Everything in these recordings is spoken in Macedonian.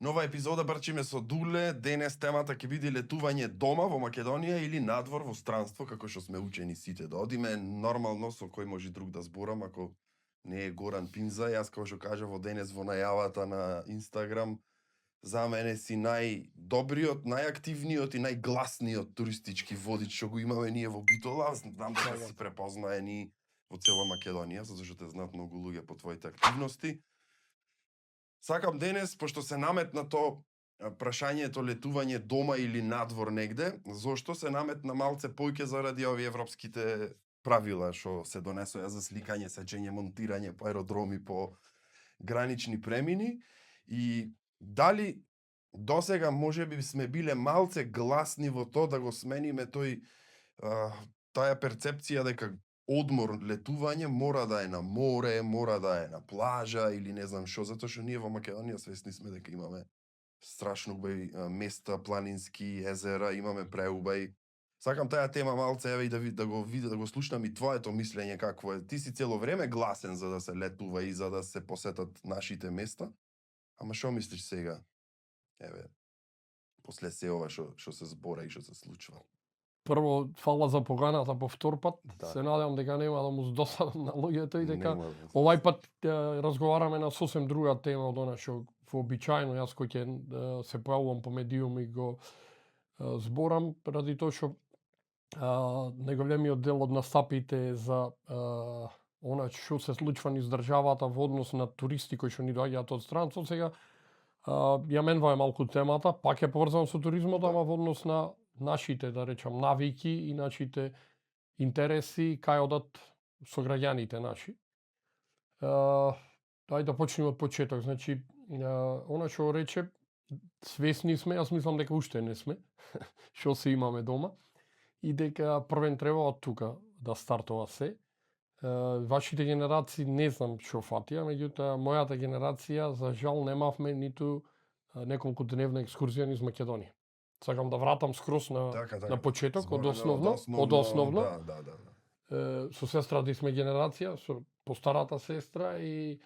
Нова епизода брчиме со Дуле. Денес темата ќе биде летување дома во Македонија или надвор во странство, како што сме учени сите да одиме. Нормално со кој може друг да зборам, ако не е Горан Пинза. Јас, како што кажа во денес во најавата на Инстаграм, за мене си најдобриот, најактивниот и најгласниот туристички водич што го имаме ние во Битола. Знам дека си препознаени во цела Македонија, затоа што те знаат многу луѓе по твоите активности. Сакам денес, пошто се наметна то прашањето летување дома или надвор негде, зошто се наметна малце појќе заради овие европските правила што се донесоа за сликање, сечење, монтирање по аеродроми, по гранични премини и дали досега можеби сме биле малце гласни во тоа да го смениме таа перцепција дека одмор, летување мора да е на море, мора да е на плажа или не знам што, затоа што ние во Македонија свесни сме дека имаме страшно убави места, планински, езера, имаме преубави. Сакам таа тема малце еве и да го слушнам и твоето мислење какво е. Ти си цело време гласен за да се летува и за да се посетат нашите места. Ама што мислиш сега? Еве, после се ова што се збора и што се случува. Прво, фала за поканата по втор пат. Да. Се надевам дека нема да му здосадам на луѓето и дека Нема. овај пат разговараме на сосем друга тема од она што вообичаено јас кој ќе се појавувам по медиуми го зборам, ради тоа што најголемиот дел од настапите за она што се случува низ државата во однос на туристи кои што ни доаѓаат од странство, сега ја менува малку темата, пак е поврзано со туризмот, ама во однос на нашите, да речам, навики и нашите интереси кај одат сограѓаните наши. Ајде да почнеме од почеток. Значи, она што рече, свесни сме, јас мислам дека уште не сме, што се имаме дома, и дека првен треба од тука да стартува се. Вашите генерации не знам што фатија, меѓутоа мојата генерација за жал немавме ниту неколку дневна екскурзија низ Македонија. Сакам да вратам скрос на почеток, од основно. Да. Со сестрата сме генерација, со постарата сестра и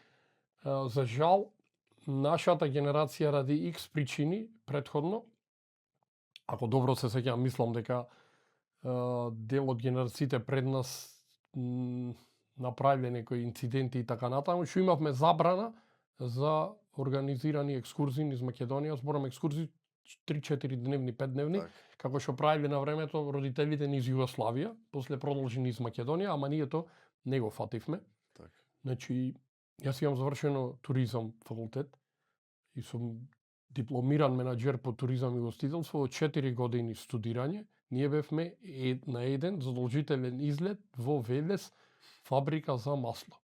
за жал нашата генерација ради X причини претходно, ако добро се сеќавам, мислам дека дел од генерациите пред нас направиле некои инциденти и така натаму, што имавме забрана за организирани екскурзии низ Македонија, зборам екскурзии 3-4 дневни, 5 дневни, како што правиле на времето родителите низ Југославија, после продолжи низ Македонија, ама ние то не го фативме. Так. Значи, јас имам завршено туризам факултет и сум дипломиран менаџер по туризам и гостителство од 4 години студирање. Ние бевме на еден задолжителен излет во Велес, фабрика за масло.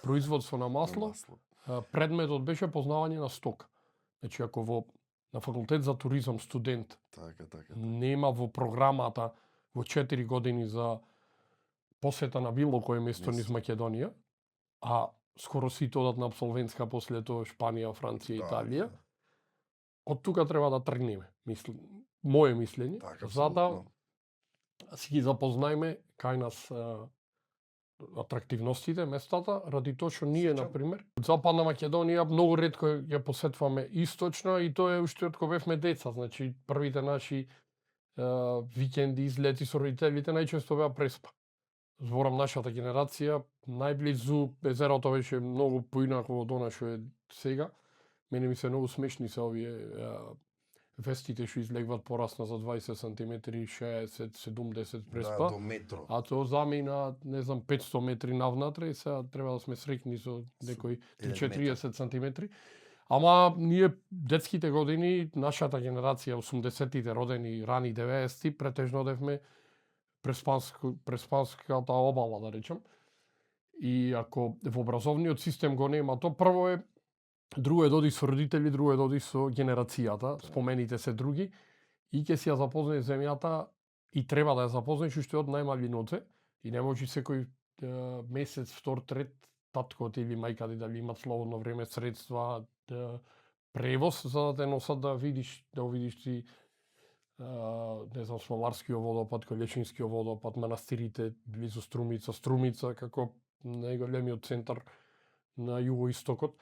Производство на масло. Предметот беше познавање на стока. Значи, ако на факултет за туризам студент нема во програмата во 4 години за посета на било кое место низ Македонија, а скоро сите одат на абсолвентска после тоа Шпанија, Франција, Италија, од тука треба да тргнеме, моје мислење, за да си ги запознаеме кај нас атрактивностите, местата, ради тоа што ние, например, од Западна Македонија многу ретко ја посетваме источна и тоа е уште од кога бевме деца, значи првите наши викенди, излети со родителите најчесто беа преспа. Зборам нашата генерација, најблизу езерото беше многу поинако од она што е сега. Мене ми се многу смешни се овие вестите што излегват порасна за 20 см, 60, 70 преспа. Да, до метро. А тоа замина, не знам, 500 метри навнатре и сега треба да сме среќни со некои 30 см. Ама ние детските години, нашата генерација, 80-тите родени, рани 90-ти, претежно одевме преспанската обала, да речем. И ако во образовниот систем го нема, то прво е друго е да оди со родители, друго е да оди со генерацијата, спомените се други, и ќе си ја запознаеш земјата и треба да ја запознаеш уште од најмали ноце, и не може секој месец, втор, трет, таткот или мајката дали имат слободно време, средства, превоз за да те носат да видиш ти не знам, Смоларскиот водопад, Колечинскиот водопад, манастирите близу Струмица како најголемиот центар на југоистокот.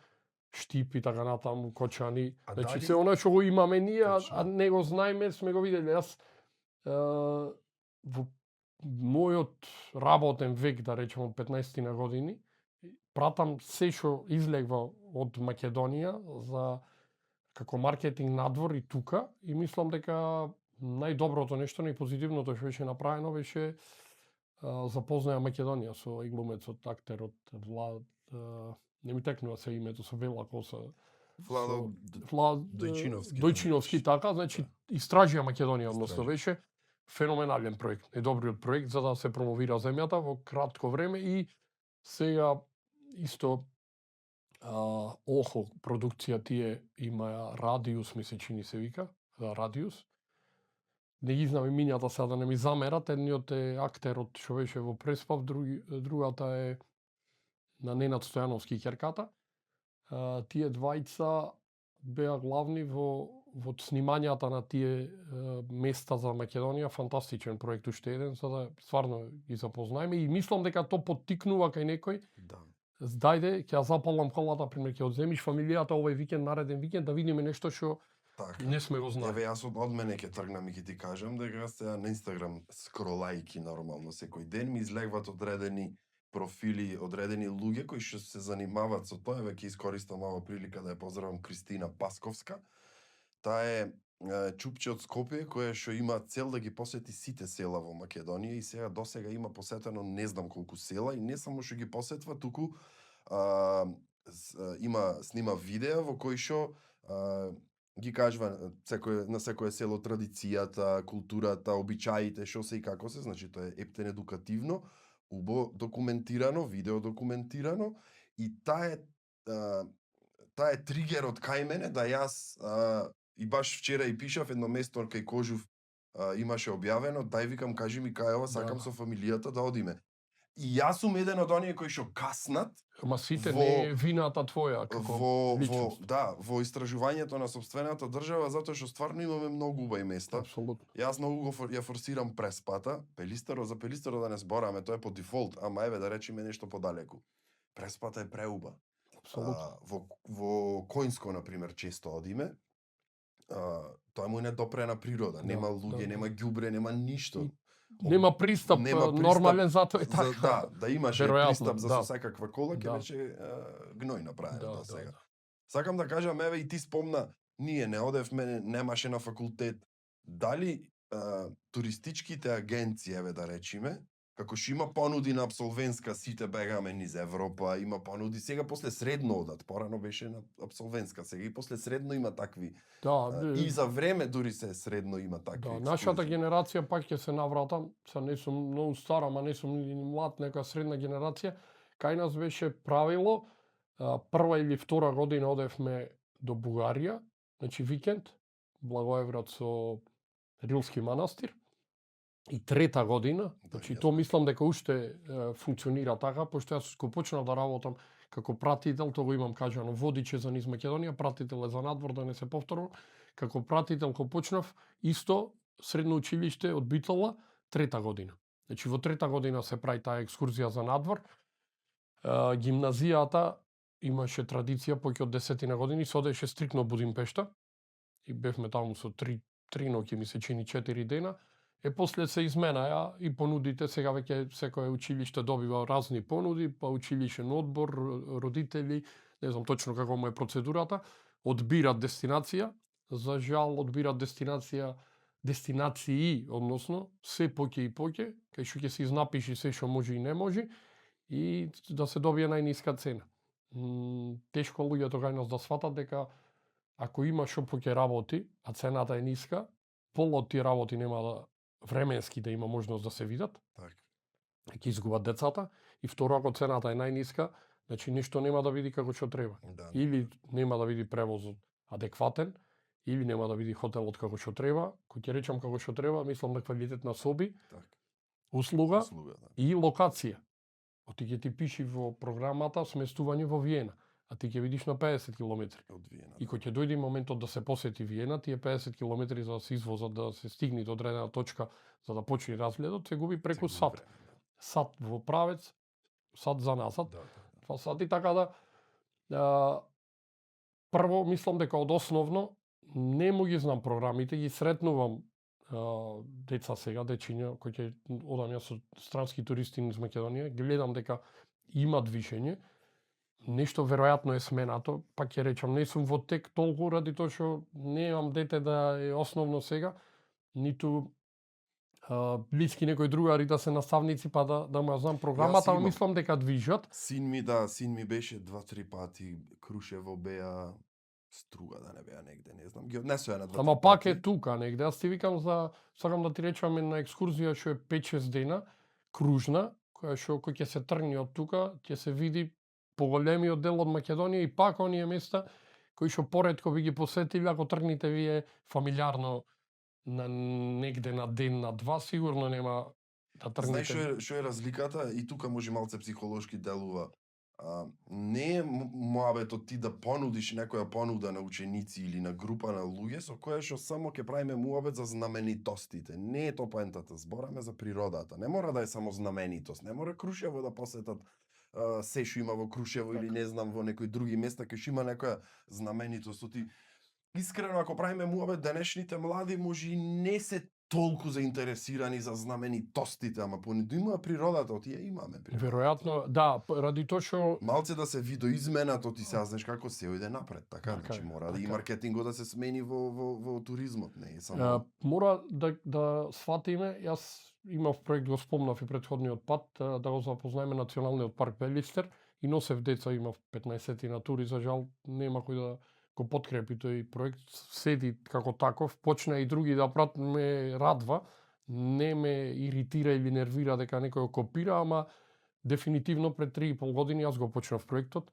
Штип и така натаму, кочани. А Значи дали- се она што го имаме ние, Точно. а не го знаеме, сме го виделе. Јас во мојот работен век, да речеме, од 15 на години, пратам се што излегва од Македонија за како маркетинг надвор и тука, и мислам дека најдоброто нешто, најпозитивното што беше направено беше запознаја Македонија со глумецот, актерот Влад, не ми текнува се името, со бела коса. Владо Дојчиновски. Дојчиновски, така, значи истражија Македонија, односно Истражија. беше феноменален проект, најдобриот проект за да се промовира земјата во кратко време. И сега исто Охо продукција тие има Радиус, ми се чини се вика, Радиус. Не ги знам имињата сега да не ми замерат, едниот е актерот што беше во Преспав, другата е на Ненад Стојановски ќерката. Тие двајца беа главни во снимањата на тие места за Македонија, фантастичен проект уште еден, за да стварно ги запознаеме, и мислам дека то поттикнува кај некој. Да. Дајде, ќе ја запалам колата, пример, ќе одземиш фамилијата овој викенд, нареден викенд, да видиме нешто што Така. не сме го Еве знаели. јас од мене ќе тргнам и ќе ти кажам дека сега на Инстаграм скролајки нормално секој ден ми излегваат одредени профили, одредени луѓе кои што се занимаваат со тоа. Еве ќе искористам ова прилика да ја поздравам Кристина Пасковска. Таа е чупче од Скопје која што има цел да ги посети сите села во Македонија, и сега досега има посетено не знам колку села, и не само што ги посетва, туку снима видеа во кои што ги кажува на секое село традицијата, културата, обичаите, што се и како се, значи тоа е ептен едукативно, убаво документирано, видео документирано, и таа е тригерот кај мене да јас и баш вчера и пишав едно место кај Кожув, имаше објавено, дај викам кажи ми кај ова, сакам Да. со фамилијата да одиме. И јас сум еден од оние кои што каснат Ама сите во- не е вината твоја како личност. во истражувањето на сопствената држава, затоа што стварно имаме многу убави места. Апсолутно. Јас многу ја форсирам Преспата, Пелистеро, за Пелистеро да не збораме, тоа е по дефолт, ама еве да речеме нешто подалеку. Преспата е преуба. Апсолутно. Во Коинско, например, често одиме. Тоа му е недопрена природа, нема луѓе, да. нема ѓубре, нема ништо. Нема пристап, нормален, затоа е така. Да имаше Веројатно, пристап за да. со секаква кола, ќе Да. беше гној направено Да, до сега. да. Сакам да кажам, еве и ти спомна, ние не одевме, немаше на факултет. Дали туристичките агенции, еве да речиме, како што има понуди на апсолвенска, сите бегаме низ Европа, има понуди, сега после средно одат, порано беше на апсолвенска, сега и после средно има такви. Да, И за време дури се средно има такви. да, екскурзии. нашата генерација пак ќе се навратам, са не сум многу стар, ама не сум ни млад, нека средна генерација. Кај нас беше правило, прва или втора година одевме до Бугарија, значи викенд, Благоевград со Рилски манастир. И трета година, значи тоа мислам дека уште функционира така, пошто јас кога почнав да работам како пратител, тоа го имам кажано, водиче за низ Македонија, пратител е за надвор, да не се повторам. Како пратител кога почнав, исто средно училиште од Битола, трета година. Значи во трета година се прави таа екскурзија за надвор. Гимназијата имаше традиција, поќе од 10 години се одеше стрикно Будимпешта и бевме таму со 3 ноќи, ми се чини 4 дена. После се изменаја и понудите, сега веќе секое училиште добива разни понуди, па училишен одбор, родители, не знам точно како му е процедурата, одбират дестинација, за жал одбират дестинации, односно се поќе и поќе, кај што ќе се изнапиши се што може и не може, и да се добие најниска цена. Тешко луѓето кај нас да сватат дека ако има што поќе работи, а цената е ниска, полот тие работи нема да временски да има можност да се видат, ќе изгубат децата, и второ, ако цената е најниска, значи ништо нема да види како што треба. Да. Или нема да види превозот адекватен, или нема да види хотелот како што треба. Кој ќе речам како што треба, мислам на квалитет на соби, услуга да. и локација. Ти ќе ти пиши во програмата сместување во Виена, а ти ќе видиш на 50 километри. Од Виена. И кога ќе дојде моментот да се посети Виена, тие 50 километри за да се извозат, да се стигне до одредена точка за да почне разгледот, се губи преку сат. Сат во правец, сат за назад, 2 сати, така да прво мислам дека од основно не му ги знам програмите, ги сретнувам деца сега, дечиња кои ќе одам јас со странски туристи низ Македонија, гледам дека има движење, нешто веројатно е сменато, па ќе речам не сум во тек толку ради тоа што немам дете да е основно сега, ниту блиски некои другари да се наставници па да му знам програмата, имам. мислам дека движат. Син ми беше 2-3 пати, Крушево беа, Струга да не беа негде, не знам. Ги однесоа на 2-3 Ама пак пати. е тука негде. Аз ти викам сакам да ти речам една екскурзија што е 5-6 дена, кружна, која ќе се тргне од тука, ќе се види поголемиот дел од Македонија и пак оние места кои што поретко би ги посетили, ако тргнете вие фамилиарно на негде на ден, на два, сигурно нема да тргнете. Знаеш што е разликата? И тука може малце психолошки делува. Не е моабетот ти да понудиш некоја понуда на ученици или на група на луѓе со која што само ќе правиме муабет за знаменитостите. Не е тоа поентата, збораме за природата. Не мора да е само знаменитост, не мора Крушево да посетат се што има во Крушево или не знам во некои други места кај што има некоја знаменитост. Ти искрено ако правиме муабет, денешните млади може и не се толку заинтересирани за знаменитостите, ама понеду има природата, тие имаме природата. Веројатно, да, ради тоа што малце да се видоизменат, ти се знаеш како се ојде напред, така, Така значи е, мора да и така е. маркетингот да се смени во туризмот, не е само мора да сватиме, јас имав проект, го спомнав и претходниот пат, да го запознаеме Националниот парк Пелистер и носев деца, имав 15 на тури, за жал нема кој да го подкрепи тој проект, седи како таков, почна и други да прат, ме радва, не ме иритира или нервира дека некој го копира, ама дефинитивно пред 3,5 години јас го почнав проектот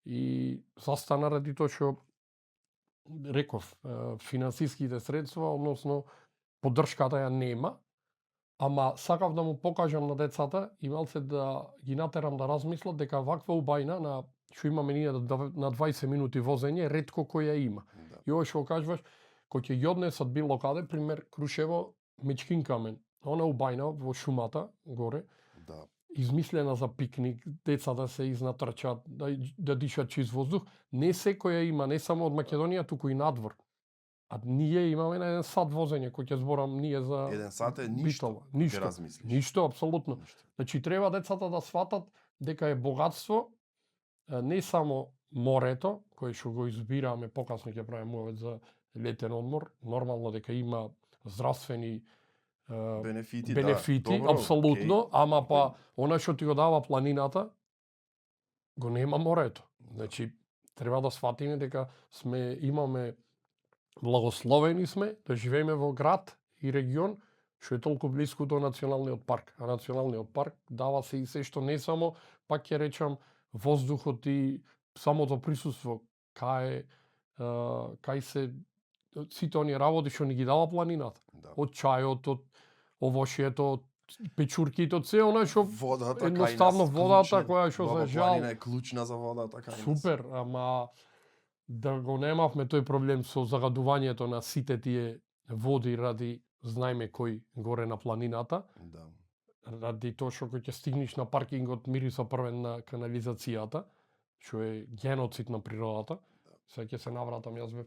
и застана ради тоа што реков, финансиските средства, односно поддршката ја нема, ама сакав да му покажам на децата и малце да ги натерам да размислат дека ваква убајна на што имаме ние на 20 минути возење, ретко кој ја има. да. И ова што го кажуваш, кој ќе ги однесат било каде, пример Крушево, Мечкин камен, она убајна во шумата горе, Да. измислена за пикник, деца да се изнатрчат, да дишат чист воздух, не секоја има, не само од Македонија, туку и надвор. А ние имаме на 1 сат возење, кој ќе зборам ние за 1 сат е ништо. Битола. Ништо. Ќе размислиш. Ништо, апсолутно. Ништо. Значи треба децата да сватат дека е богатство не само морето, кој што го избираме, покасно ќе правиме муавет за летен одмор, нормално дека има здравствени Бенефити, бенефити, добро, апсолутно, окей. ама па она што ти го дава планината, го нема морето. Значи, треба да сватиме дека имаме благословени сме да живееме во град и регион што е толку блиску до Националниот парк. А Националниот парк дава се и се што не само, пак ќе речам, воздухот и самото присуство кај се сите оние работи што ни ги дава планината. Да. Од чајот, од овошјето, од печурките, од се она што Водата, едноставно кај нас водата клучна, која што за Баба жал Планина е клучна за водата кај нас. супер, ама да го немавме тој проблем со загадувањето на сите тие води ради знаеме кој горе на планината, Да. ради тоа што кога ќе стигнеш на паркингот мириса првен на канализацијата, што е геноцид на природата. Сега ќе се навратам, јас бев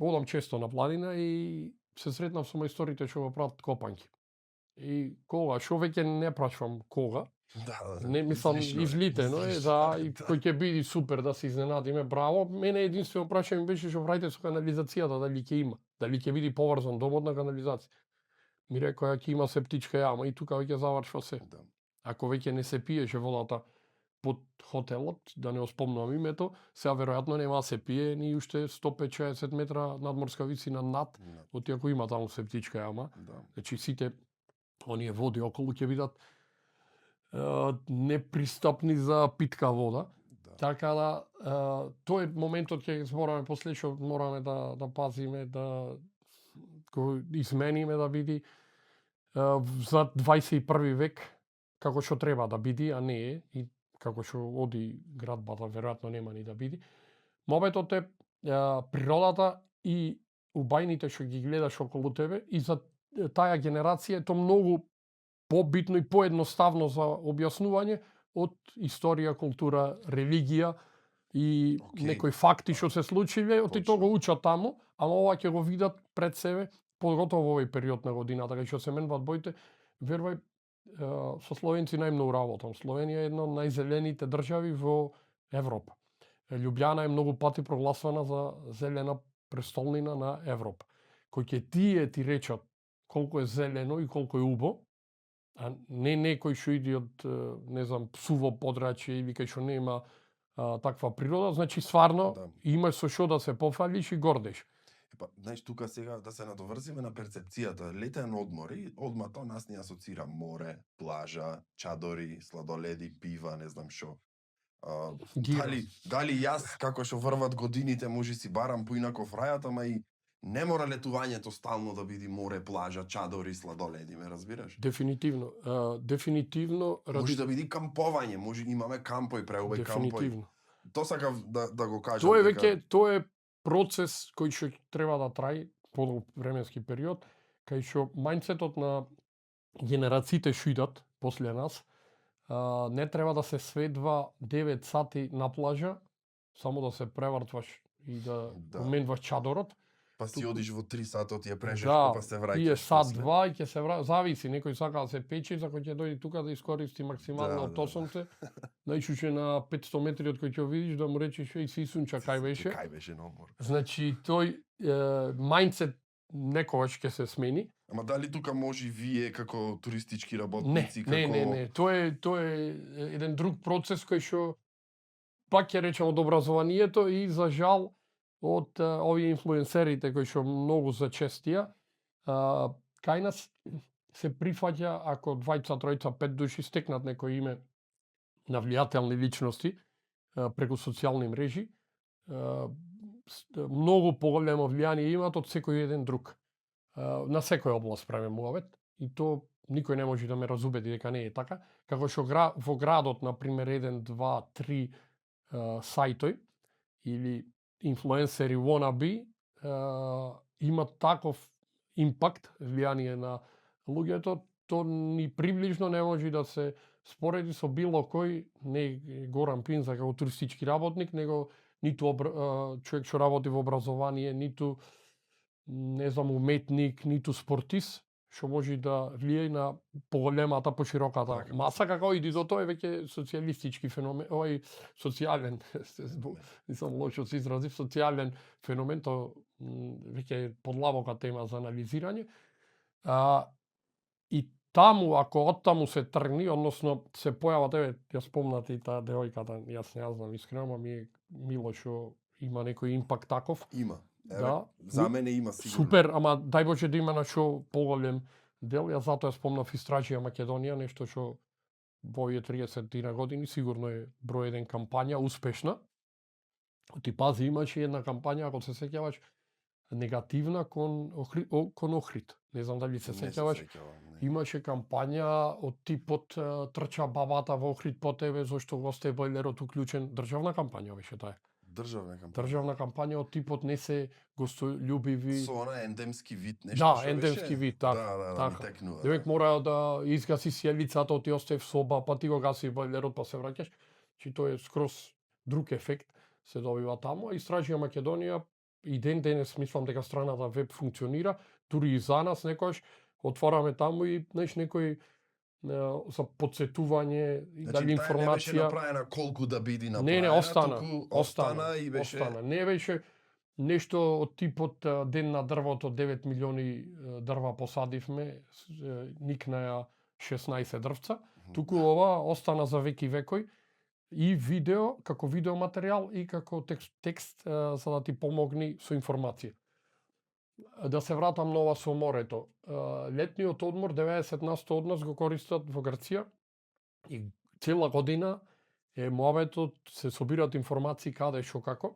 одам често на планина и се сретнав со мајсторите што го прават копањки. И кога, што веќе не прашувам кога, Да, не мислам излишно е, излитено е, излишно да, е, и да. кој ќе биде супер да се изненадиме, браво. Мене единствено прашање беше што правите со канализацијата, дали ќе има, дали ќе биде поврзан домот на канализација. Ми рекоа ќе има септичка јама и тука веќе завршва се. Да. Ако веќе не се пиеше водата под хотелот, да не оспомнувам името, сега веројатно нема да се пие ни уште 150 метра надморска висина над, Да. оти има таму септичка јама. Да. Значи сите оние води околу ќе бидат непристапни за питка вода. Да. Така да, тој е моментот ќе збораме после што мораме да пазиме, да го измениме да биде за 21 век како што треба да биде, а не е и како што оди градбата веројатно нема ни да биде. Мобетот е природата и убајните што ги гледаш околу тебе и за таа генерација е тоа многу побитно и поедноставно за објаснување од историја, култура, религија, и некои факти што се случиле, оти тоа го учат таму, ама ова ќе го видат пред себе, поготово во овој период на годината, кај што се менуваат боите. Верувај, со словенци најмногу работам. Словенија е една од најзелените држави во Европа. Љубљана е многу пати прогласувана за зелена престолнина на Европа. Кој ќе ти речат колку е зелено и колку е убо, а не некој што иде од, не знам, суво подрачје или кај што нема таква природа, значи стварно имаш со што да се пофалиш и гордеш. Па, знаеш, тука сега да се надоврзиме на перцепцијата. Летен одмор и одма тоа нас ни асоцира море, плажа, чадори, сладоледи, пива, не знам што. Дали јас, како што врват годините, може си барам поинаков рајат, ама и не мора летувањето стално да биде море, плажа, чадори, сладоледи, ме разбираш? Дефинитивно. Дефинитивно. Може да биде кампованје, може имаме кампој, преубај кампој. Дефинитивно. Тоа сакав да го кажам. Тоа е веќе, тоа е процес кој што треба да траи подолг временски период, кај што мајндсетот на генерациите што идат после нас, не треба да се сведва 9 сати на плажа, само да се превртваш и да поменуваш чадорот. Па си одиш во 3 сата, ти ја прежешко, па се враќаш. Тие сат-два и ќе се зависи, некој сака да се пече, за кој ќе дојде тука да искористи максимално од сонце. Најчуше на 500 метри од кој ќе видиш да му речеш еј си сунча кај беше. Кај беше на одмор. Значи тој мајндсет некогаш ќе се смени. Ама дали тука може вие како туристички работници, Не. Тоа е еден друг процес кој што пак ќе речам од образованието и за жал од овие инфлуенсерите кои што многу зачестија, кај нас се прифаќа ако 2, 3, 5 души стекнат некој име на влијателни личности преку социјални мрежи, многу поголемо влијание имаат од секој еден друг. На секоја област правиме муавет и то никој не може да ме разубеди дека не е така. Како што во градот, на пример, 1, 2, 3 сајтој или инфлуенсери wannabe имат таков импакт, влијание на луѓето, то ни приближно не може да се спореди со било кој, не Горан Пинза како туристички работник, него ниту човек што работи во образование, ниту не знам уметник, ниту спортист, што може да влијае на поголемата, пошироката маса, како и до тоа е веќе социјалистички феномен, овој социјален, не сум лошо се изразив, социјален феномен, тоа веќе е подлабока тема за анализирање. И таму, ако од таму се тргни, односно се појават, ја спомнати и таа девојката, јас не знам искрено, ама ми е мило што има некој импакт таков. Има. Да, за мене има сигурно. Супер, ама дај Боже да има на што поголем дел. Јас затоа спомнав Истражија Македонија, нешто што во овие 30 години сигурно е број 1 кампања, успешна. Ти пази, имаше една кампања, ако се сеќаваш, негативна кон Охрид. Не знам дали се сеќаваш. Имаше кампања од типот трча бабата во Охрид по тебе зашто го сте бојлерот уклучен. Државна кампања беше таа. Државна кампања од типот не се гостолюбиви. Со она ендемски вид нешто. Да, ендемски вид, така. Да, Девек мора да изгаси сијалицата, оти остај в соба, па ти го гаси бојлерот, па се враќаш. Чи тоа е скроз друг ефект се добива таму. Истражија Македонија и ден денес мислам дека страната веб функционира, дури и за нас некојаш отвораме таму и некој за подсетување и дали информација. Не беше направена колку да биде направена. Не, остана и беше. Не беше нешто од типот ден на дрвото, 9 милиони дрва посадивме, никнаја 16 дрвца. Туку ова остана за веки векој и видео, како видео материјал и како текст за да ти помогни со информација. Да се вратам на ова со морето. Летниот одмор 90% од нас го користат во Грција и цела година е муабетот, се собираат информации каде, шо, како.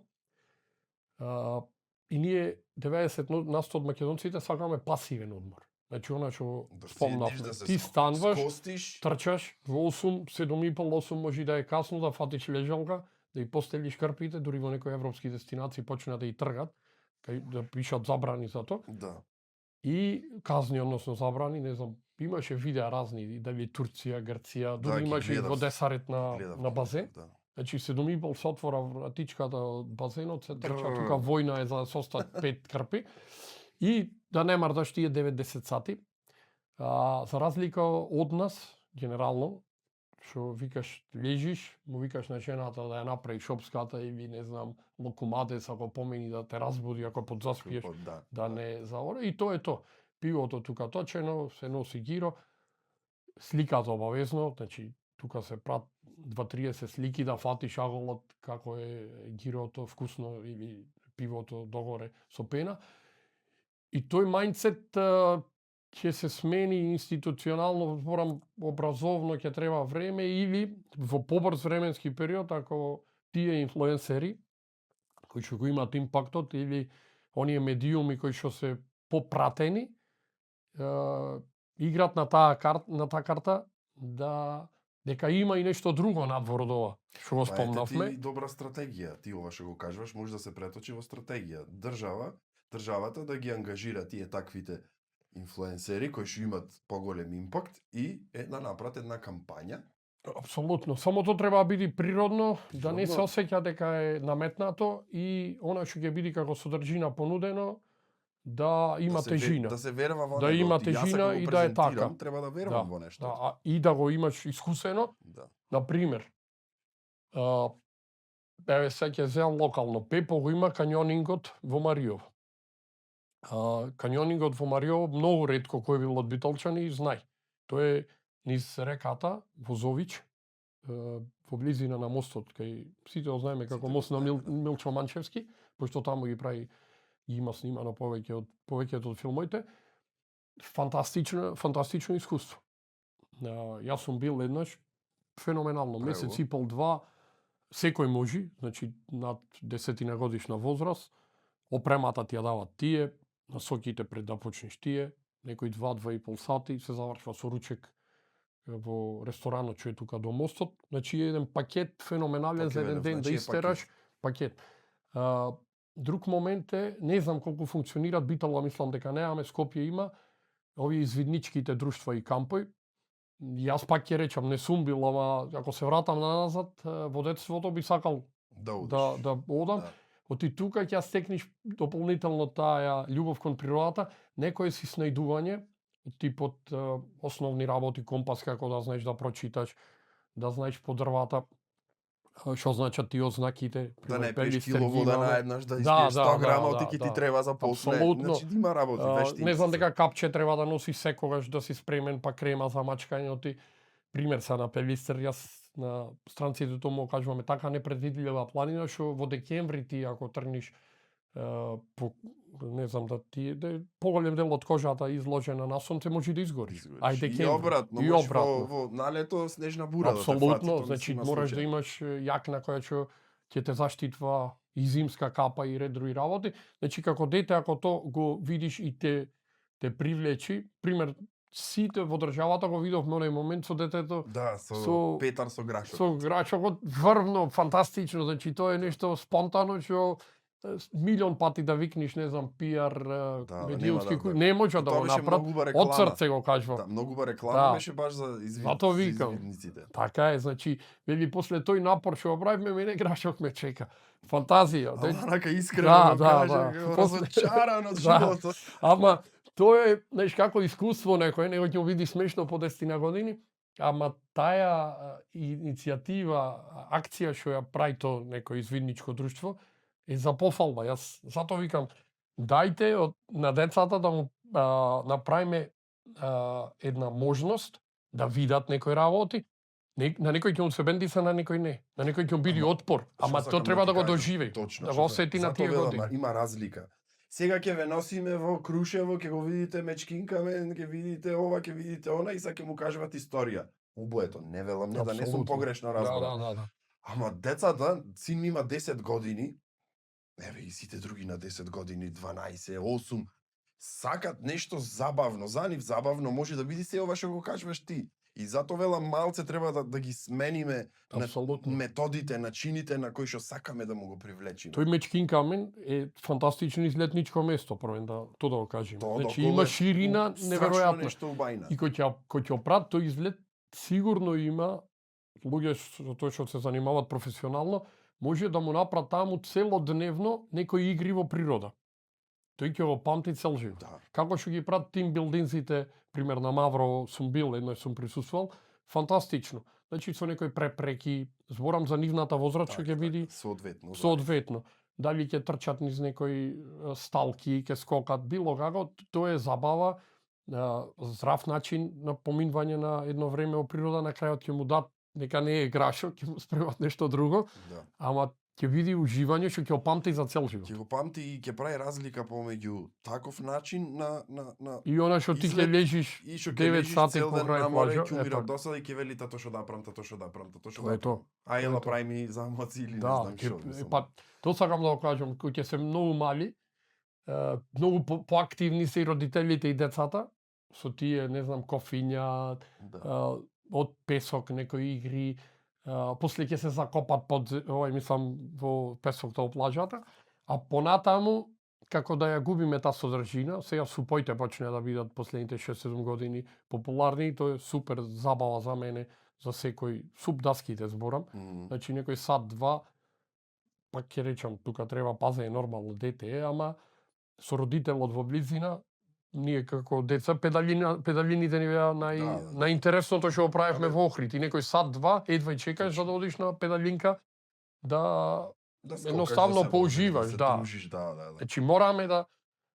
И ние 90% од македонците сакаме пасивен одмор. Значи она што спомнавме, ти станваш, трчаш во 8, 7:30, 8 може да е касно да фатиш лежалка, да и постелиш крпите, дури во некои европски дестинации почна да и тргат, да пишат забрани за тоа. Да. И казни, односно забрани, не знам, имаше видеа разни, дали Турција, Грција, дури имаше и во Десарет на базен. Значи 7,5 се отвора вратичката од базенот, се трча Бррр. тука војна е за да се остат 5 крпи. И да не мардаш тие 9-10 сати. За разлика од нас, генерално, што викаш лежиш, му викаш на жената да ја направи шопската или не знам, локомадес ако помени да те разбуди ако подзаспиеш, да не заоре. И тоа е тоа. Пивото тука точено, се носи гиро, сликата обавезно, значи тука се прат 2-30 слики да фатиш аголот како е гирото вкусно или пивото догоре со пена. И тој мајндсет ќе се смени институционално, зборам образовно, ќе треба време или во побрз временски период ако тие инфлуенсери кои што го имаат импактот или оние медиуми кои што се попратени играт на таа карта дека има и нешто друго надвор од ова што го спомнавме. Ти добра стратегија, ти ова што го кажуваш може да се преточи во стратегија. Државата да ги ангажира тие таквите инфлуенсери кои што имат поголем импакт и да направат една кампања. Апсолутно, само тоа треба да биде природно, да не се осеќа дека е наметнато и она што ќе биде како содржина понудено да има тежина. Да се верва во него. Да има тежина и да е така. Треба да вервам во нешто. Да, и да го имаш искусено. Да. Например, еве сега ќе земам локално. Пепо го има каньонингот во Мариово. Каньонингот во Мариово многу ретко кој бил од битолчани знај. Тоа е низ реката во Зович, во близина на мостот, кај сите го знаеме како мост на Милчо Манчевски, пошто таму ги прави и има снимано повеќето од филмоите. Фантастично искуство. Јас сум бил еднаш, феноменално, месец и пол, два, секој може, значи над 10 годишна возраст, опремата ти ја дават тие, насоките пред да почнеш тие, некои 2-2,5 сати, се завршва со ручек во ресторанот што е тука до мостот. Значи еден пакет феноменален за еден ден да истераш пакет. Друг момент е, не знам колку функционираат, Битола мислам дека немаме, Скопје има, овие извидничките друштва и кампои. Јас пак ќе речам, не сум бил, ама ако се вратам назад, во детството би сакал да одам. Да. Оти тука ќе стекнеш дополнително таа љубов кон природата, некое си снајдување, типот основни работи, компас како да знаеш да прочиташ, да знаеш по дрвата, што значат тие ознаките. Да не пиеш кило вода наеднаш, да испиеш 100 грама, оти ти треба за после. Значи има работи, вештици. Не знам дека капче треба да носи секогаш, да си спремен, па крема за мачкање, оти. Пример са на Пелистер, јас на странците тому кажуваме така непредвидлива планина, што во декември ти ако тргнеш не знам да ти поголем дел од кожата изложена на сонце може да изгори. И обратно, во налето снежна бура. Апсолутно, да значи мораш да имаш јакна која што ќе те заштитва и зимска капа и ред други работи. Значи како дете ако то го видиш и те привлечи, пример сите во државата го видовме оној момент со детето. Да, со Петар со грачокот. Со грачокот врвно, фантастично, значи тоа е нешто спонтано што милион пати да викнеш, не знам, пиар, медиумски, не може да го направат. Од срце го кажувам. Да, многу ба реклама беше баш за извидниците. Така е, значи, вели после тој напор што го правивме, мене грашок ме чека. Фантазија. Онака искрено разочаран од животот. Ама тоа е, знаеш, како искуство некој ќе види смешно по 10 години, ама таа иницијатива, акција што ја прави тоа некој извидничко друштво, е за пофалба. Јас затоа викам, дајте на децата да му направиме една можност да видат некои работи. На некој ќе му се бендиса, на некој не. На некој ќе му биде отпор, ама тоа треба да го доживеи, да го осети на тие години. Има разлика. Сега ќе ве носиме во Крушево, ќе го видите мечкинкаме, ќе видите ова, ќе видите она и сега ќе му кажуват историја. Обоето, не велам, не да не сум погрешно разбран. Да. Ама децата, син ми има 10 години, еве и сите други на 10 години, 12, 8, сакат нешто забавно, за нив забавно може да биде се ова што го кажуваш ти. И затоа велам малце треба да ги смениме методите, начините на кои што сакаме да му го привлечиме. Тој Мечкин камен е фантастично излетничко место, првен да тоа да го кажеме. Значи има ширина неверојатна. И кој ќе опрат тој излет сигурно има луѓе со тоа што се занимаваат професионално, може да му направат таму целодневно некои игри во природа. Тој ќе го памти цел живот. Да. Како што ги прават тимбилдинзите, пример на Мавро сум бил, едној сум присуствувал, фантастично. Значи со некои препреки, зборам за нивната возраст што ќе биде соодветно. Дали ќе трчат низ некои сталки, ќе скокат, било како, тоа е забава, здрав начин на поминување на едно време во природа, на крајот ќе му дат, нека не е грашо, ќе му спремат нешто друго, Да. ама ќе види уживање што ќе го памти за цел живот. Ќе го памти и ќе прави разлика помеѓу таков начин на И она што ти ќе излет, лежиш и што 9 сати цел ден покрај на море, плажа, ќе умира од досада и ќе вели тато што да правам, тато што да правам, тато што Тоа да е тоа. правам. А ела прави ми замоци или не Да, знам што. мислам. па тоа сакам да го кажам, кои ќе се многу мали, многу поактивни се и родителите и децата со тие, не знам, кофиња, Да. од песок, некои игри, после ќе се закопат под мислам во песокта од плажата, а понатаму како да ја губиме таа содржина, сега супоите почне да бидат последните 6-7 години популарни, тоа е супер забава за мене, за секој, суп даските зборам, значи некој сат, два, пак ќе речам, тука треба пазење нормално дете е, ама со родителот во близина, ние како деца, педалините ни беа најинтересното што го правевме во Охрид. И некој сат, два, едва чекаш за да одиш на педалинка, да едноставно поуживаш, да. Значи мораме да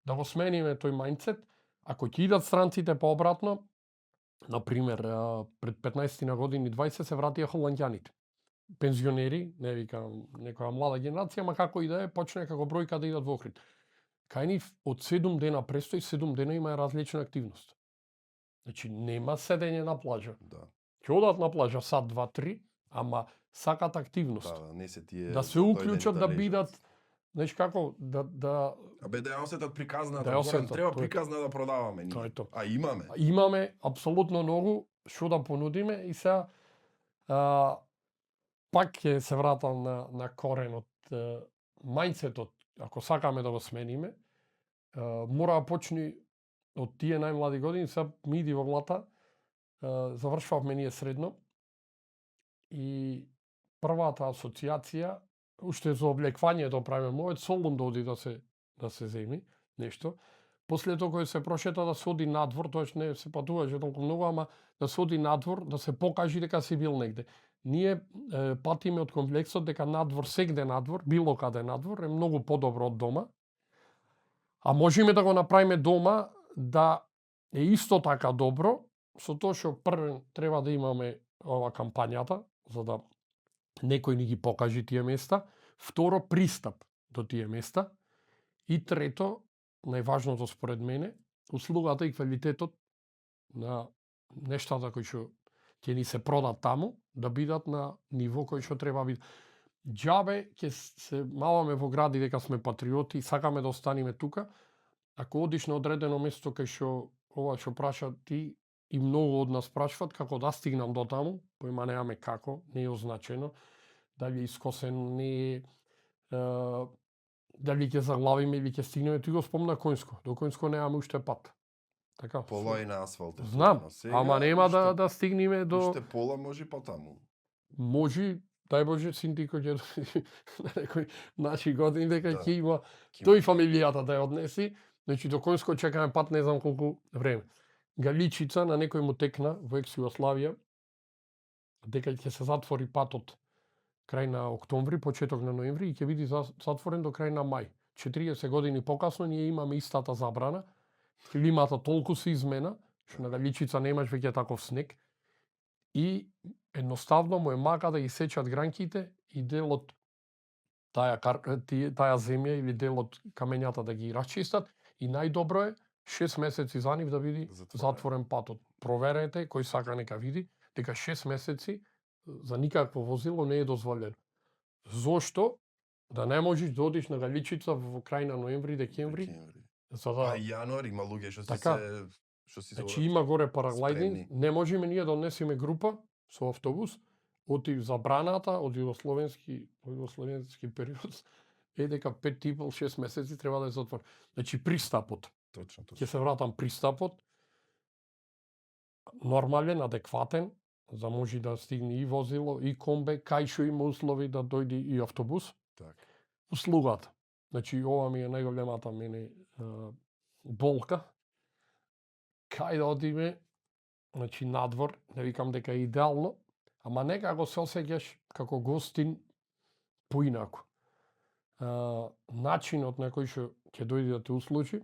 го смениме тој мајндсет. Ако ќе идат странците пообратно, например, пред 15 на години, 20 се вратија холанѓаните. Пензионери, не викам некоја млада генерација, ама како и да е, почне како бројка да идат во Охрид. Кај нив од 7 дена престој, 7 дена има различна активност. Значи нема седење на плажа. Да. Ќе одат на плажа сат, два, три, ама сакат активност. Да, не се тие да се уклучат, да бидат, знаеш како, Абе да ја осетат приказната, да ја осетат, треба приказна да продаваме ние. Тоа е тоа. А имаме. Имаме апсолутно многу што да понудиме и сега пак ќе се вратам на коренот, мајндсетот, ако сакаме да го смениме, мора да почни од тие најмлади години. Сега ми иди во млата, завршвавме ние средно и првата асоциација, уште за облекувањето правиме мојот, Солун да оди да се земи нешто. После тоа кој се прошета да се оди надвор, тоаш не се патуваше толку многу, ама да се оди надвор, да се покажи дека си бил негде. Ние патиме од комплексот дека надвор, сегде надвор, било каде надвор, е многу подобро од дома. А можеме да го направиме дома да е исто така добро, со тоа што првен треба да имаме ова кампањата, за да некој ни ги покажи тие места, второ пристап до тие места и трето, најважното според мене, услугата и квалитетот на нештата кои што ќе ни се продат таму, да бидат на ниво кој што треба биде. Џабе ќе се маваме во гради дека сме патриоти, сакаме да останеме тука. Ако одиш на одредено место кај што ова што праша ти и многу од нас прашваат како да стигнам до таму, поима немаме како, не е означено, дали е искосен, не е, дали ќе заглавиме или ќе стигнеме, ти го спомна Коњско. До Коњско немаме уште пат. Така. Полој на асфалт. Знам, ама нема да стигнеме до... Уште пола може потаму. Може, дај Боже, Синтико ќе на некој наши години дека ќе има Ќе тој фамилијата да ја однеси. Значи до Коњско чекаме пат не знам колку време. Галичица на некој му текна во екс Југославија дека ќе се затвори патот крај на октомври, почеток на ноември и ќе биде затворен до крај на мај. 40 години покасно ние имаме истата забрана. Климата толку се измена, што на Галичица немаш веќе таков снег и едноставно му е мака да ги сечат гранките и дел од таа земја или дел од камењата да ги расчистат и најдобро е 6 месеци за нив да биде затворен патот. Проверете, кој сака нека види, дека 6 месеци за никакво возило не е дозволено. Зошто? Да не можеш да одиш на Галичица во крај на ноември, декември. А јануари има луѓе што си Значи има горе параглайдинг, не можеме ние да однесеме група со автобус, оти забраната од југословенски период е дека 5,5-6 месеци треба да е затвор. Значи пристапот. Точно. Ќе се вратам пристапот. Нормален, адекватен, за може да стигне и возило, и комбе, кај што има услови да дојде и автобус. Така. Услугата. Значи, ова ми е најголемата мене болка. Кај да одиме, значи надвор, не викам дека е идеално, ама некако се осеќаш како гостин поинаку. Начинот на кој што ќе дојде да те услужи,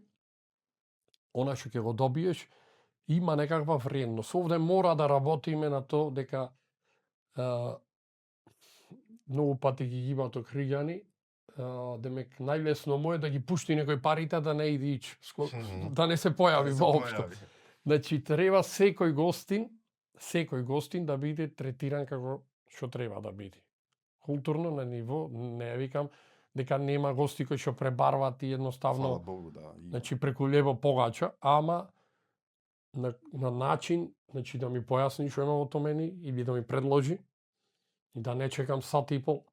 она што ќе го добиеш, има некаква вредност. Овде мора да работиме на тоа дека многу пати ги имаат окриѓани, демек најлесно му е да ги пушти некој парите да не иди ич, да не се појави воопшто. Значи треба секој гостин да биде третиран како што треба да биде. Културно на ниво, не викам дека нема гости кои што пребарват и едноставно, Фала Богу, да. значи преку лебо погача, ама на начин, значи да ми појасни што има во тоа мене или да ми предложи и да не чекам сат и пол,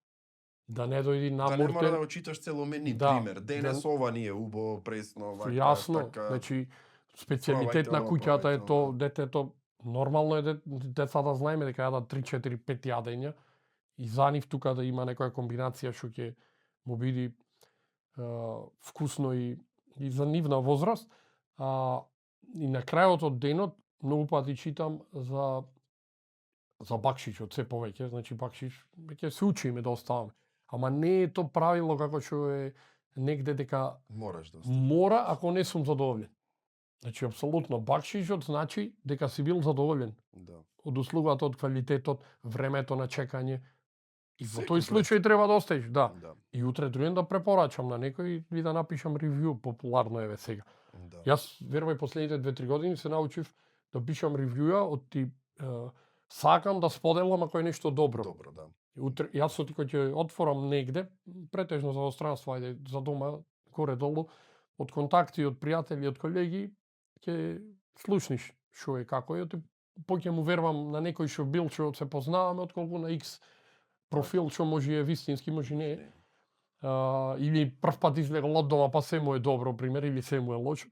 да не дојди намуртен. Да не мора да го читаш целоменни пример. Денес ова ни е убаво, пресно, вака, јасно, така. значи специјалитет на куќата е то, детето, нормално е децата знаеме дека јадат 3, 4, 5 јадења и за нив тука да има некоја комбинација што ќе му биде вкусно и за нивна возраст. И на крајот од денот многу пати читам за бакшишот се повеќе, значи бакшиш веќе се учиме да оставаме. Ама не е то правило како што е негде дека Мораш да оставиш. мора ако не сум задоволен. Значи апсолутно бакшишот значи дека си бил задоволен Да. од услугата, од квалитетот, времето на чекање. И во Секој тој случај треба да оставиш, да. Да. И утре друен да препорачам на некој и да напишам ревју, популарно еве сега. Да. Јас верувај последните 2-3 години се научив да пишам ревјуа од ти сакам да споделам ако е нешто добро. Добро, да. Утре јас со ти кој ќе отворам негде, претежно за остранство, ајде за дома горе долу, од контакти, од пријатели, од колеги, ќе слушниш што е како е, поќе му вервам на некој што бил што се познаваме отколку на X профил што може е вистински, може не е. Или прв пат излегал од дома па се му е добро, пример, или се му е лошо.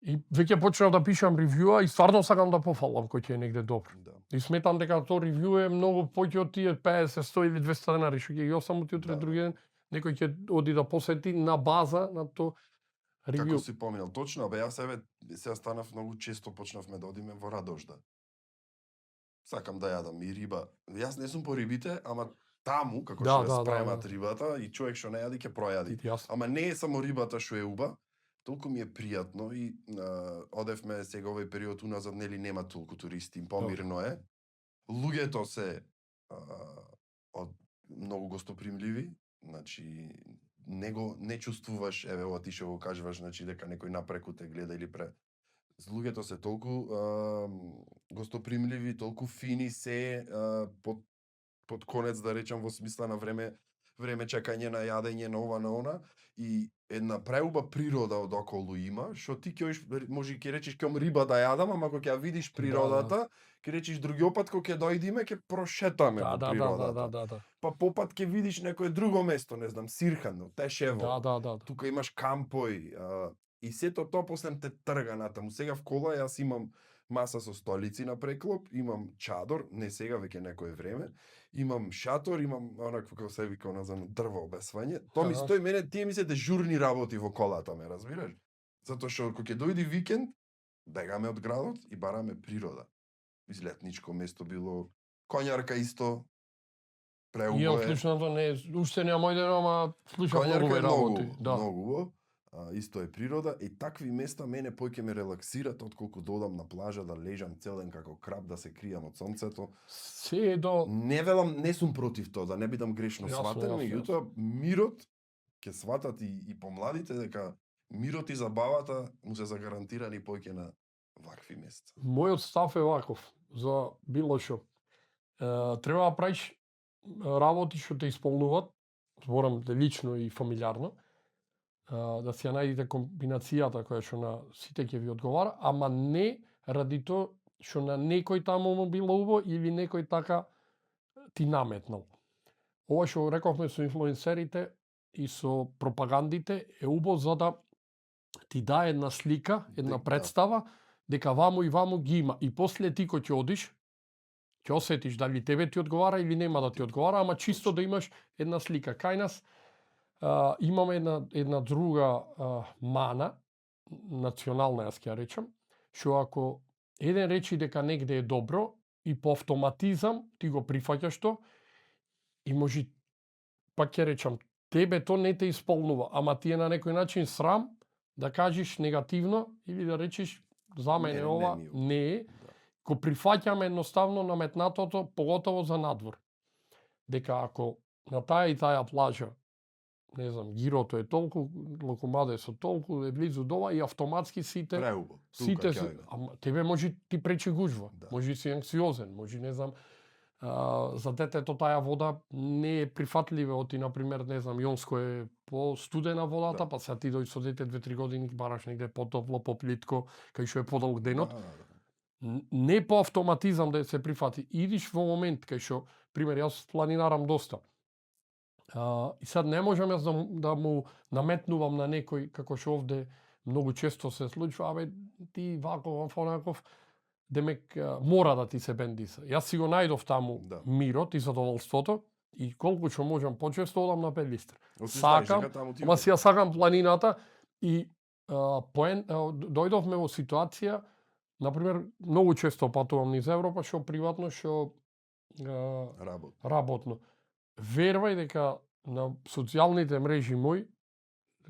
И веќе почнав да пишам ревјуа и стварно сакам да пофалам кој ќе е негде добро. Да. И сметам дека тоа ревју е многу поќе од тие 50, 100 или 200 денари што ќе ги осам утре Да. други ден, некој ќе оди да посети на база на тоа ревју. Како си поминал, точно, бе јас сега станав многу често почнавме да одиме во Радожда. Сакам да јадам и риба. Јас не сум по рибите, ама таму како што ја спремат рибата и човек што не јади ќе пројади. Ама не е само рибата што е уба, толку ми е пријатно и одевме сега овој период уназад, нели нема толку туристи, помирно е. Луѓето се многу гостопримливи, значи не чувствуваш, еве ова ти што го кажуваш, значи дека некој напреку те гледа или луѓето се толку гостопримливи, толку фини се под конец да речам во смисла на време чекање на јадење на ова на она и една преуба природа од околу има, што ти ќе може ќе речеш ќе риба да јадам, ама кога ќе видиш природата, ќе речеш другиот пат кога ќе дојдеме ќе прошетаме во природата. Да. Па попат ќе видиш некое друго место, не знам, Сирхан, Тешево. Да. Тука имаш кампој и сето тоа после те трга натаму. Сега в кола јас имам маса со столици на преклоп, имам чадор, не сега веќе некое време, имам шатор, имам онакво како се вика на дрво обесвање. Тоа ми стои мене, тие ми се дежурни работи во колата, ме разбираш? Затоа што кога ќе дојде викенд, бегаме од градот и бараме природа. Излетничко место било, Коњарка исто, преубаво е. Ја слушното не, уште нема мојде, ама слушав многу работи. Многу, исто е природа и такви места мене поќе ме релаксират отколку додам на плажа да лежам цел ден како краб да се кријам од сонцето. Се до Не велам, не сум против тоа, да не бидам грешно сватен, меѓутоа мирот ќе сватат и помладите дека мирот и забавата му се загарантирани поќе на вакви места. Мојот став е ваков за било што. Треба да правиш работи што те исполнуваат, зборам лично и фамилиарно, да си ја најдете комбинацијата која што на сите ќе ви одговара, ама не ради тоа што на некој таму му било убаво или некој така ти наметнал. Ова што рековме со инфлуенсерите и со пропагандите е убаво за да ти даде една слика, една представа дека ваму и ваму ги има. И после ти кој ќе одиш, ќе осетиш дали тебе ти одговара или нема да ти одговара, ама чисто да имаш една слика. Кај нас имаме една друга мана, национална јас ќе ја речам, што ако еден речи дека негде е добро и по автоматизам ти го прифаќаш тоа и може, пак ќе речам, тебе то не те исполнува, ама ти е на некој начин срам да кажеш негативно или да речеш за мене ова не е. Го прифаќаме едноставно наметнатото, поготово за надвор. Дека ако на таа и таа плажа, не знам, гирото е толку, Локомадесот толку, е близу до ова и автоматски сите... Преубо. Сите, ама тебе може ти пречи гужва, може си анксиозен, може не знам, за детето таа вода не е прифатлива, оти например, не знам, Јонско е по-студена водата, па сега ти дојдеш со дете 2-3 години, бараш негде потопло, поплитко, кај што е подолг денот. Не по автоматизам да се прифати. Идиш во момент кај што, пример, јас планинарам доста. И сад не можам јас да му наметнувам на некој, како што овде многу често се случува, абе, ти ваков, онаков, демек мора да ти се бендиса. Јас си го најдов таму мирот и задоволството и колку што можам почесто одам на Пелистер. Сакам, ама си ја сакам планината и дојдовме во ситуација, например, многу често патувам низ Европа, што приватно, што работно. Вервај дека на социјалните мрежи мои,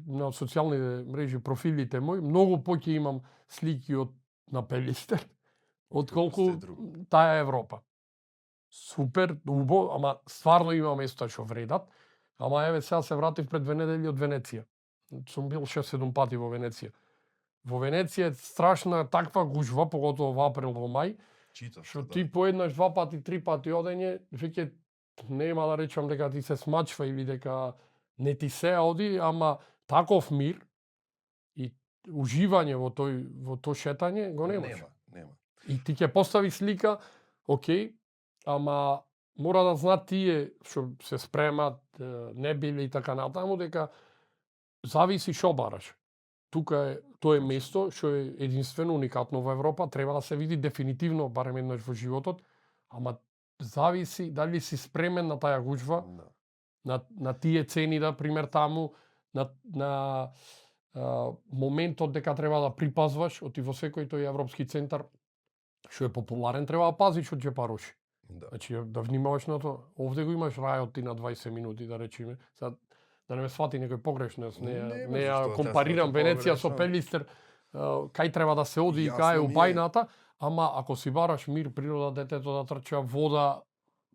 на социјалните мрежи профилите мои, многу поќе имам слики на Пелистер, отколку таа Европа. Супер, убаво, ама стварно има места што вредат. Ама еве сега се вратив пред 2 недели од Венеција. Сум бил 6-7 пати во Венеција. Во Венеција е страшна таква гужва, поготово во април, во мај, што ти поеднаш 2 пати, 3 пати одење, веќе нема да речам дека ти се смачва или дека не ти се оди, ама таков мир и уживање во тој шетање го немаш. Нема. И ти ќе постави слика, окей, ама мора да знаат тие што се спремат, не биле и така натаму, дека зависи што бараш. Тука е, тоа е место што е единствено, уникатно во Европа, треба да се види дефинитивно, барем еднаш во животот, ама зависи дали си спремен на таа гужва, на тие цени, да пример таму, на моментот дека треба да припазваш, оти во секој тој европски центар што е популарен, треба да пазиш од џепароши. Значи да внимаваш на тоа. Овде го имаш рајот ти на 20 минути, да речеме. Сега да не ме свати некој погрешно, не ја компарирам Венеција со Пелистер, кај треба да се оди и кај е убајната, ама ако си бараш мир, природа, детето да трча, вода,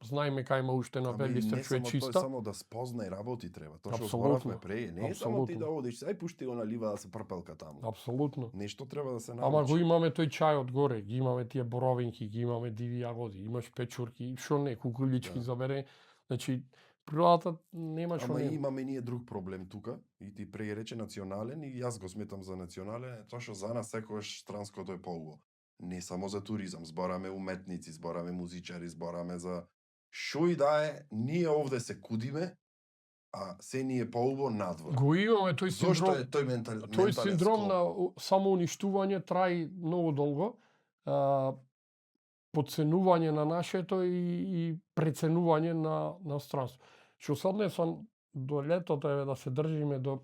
знаеме кај има уште на Пелистер што е чиста. Тоа само да спознај работи треба. Тоа што зборавме пред, не е само ти да одиш, ај пушти го на лива да се прпелка таму. Апсолутно. Нешто треба да се научи. Ама го имаме тој чајот горе, ги имаме тие боровинки, ги имаме диви јагоди, имаш печурки, што не, кукулички забере. Значи природата нема што. Ама имаме ние друг проблем тука, и ти пререче национален, и јас го сметам за национален, тоа што за нас секогаш странското е поубаво. Не само за туризам, збораме уметници, збораме музичари, збораме за шо и да е, ние овде се кудиме, а се ни е поубаво надвор. Го имаме тој синдром. Зошто е тој менталитет? Тој синдром на самоуништување траи многу долго. Подценување на нашето и преценување на странство. Што се однесува до летото, да се држиме до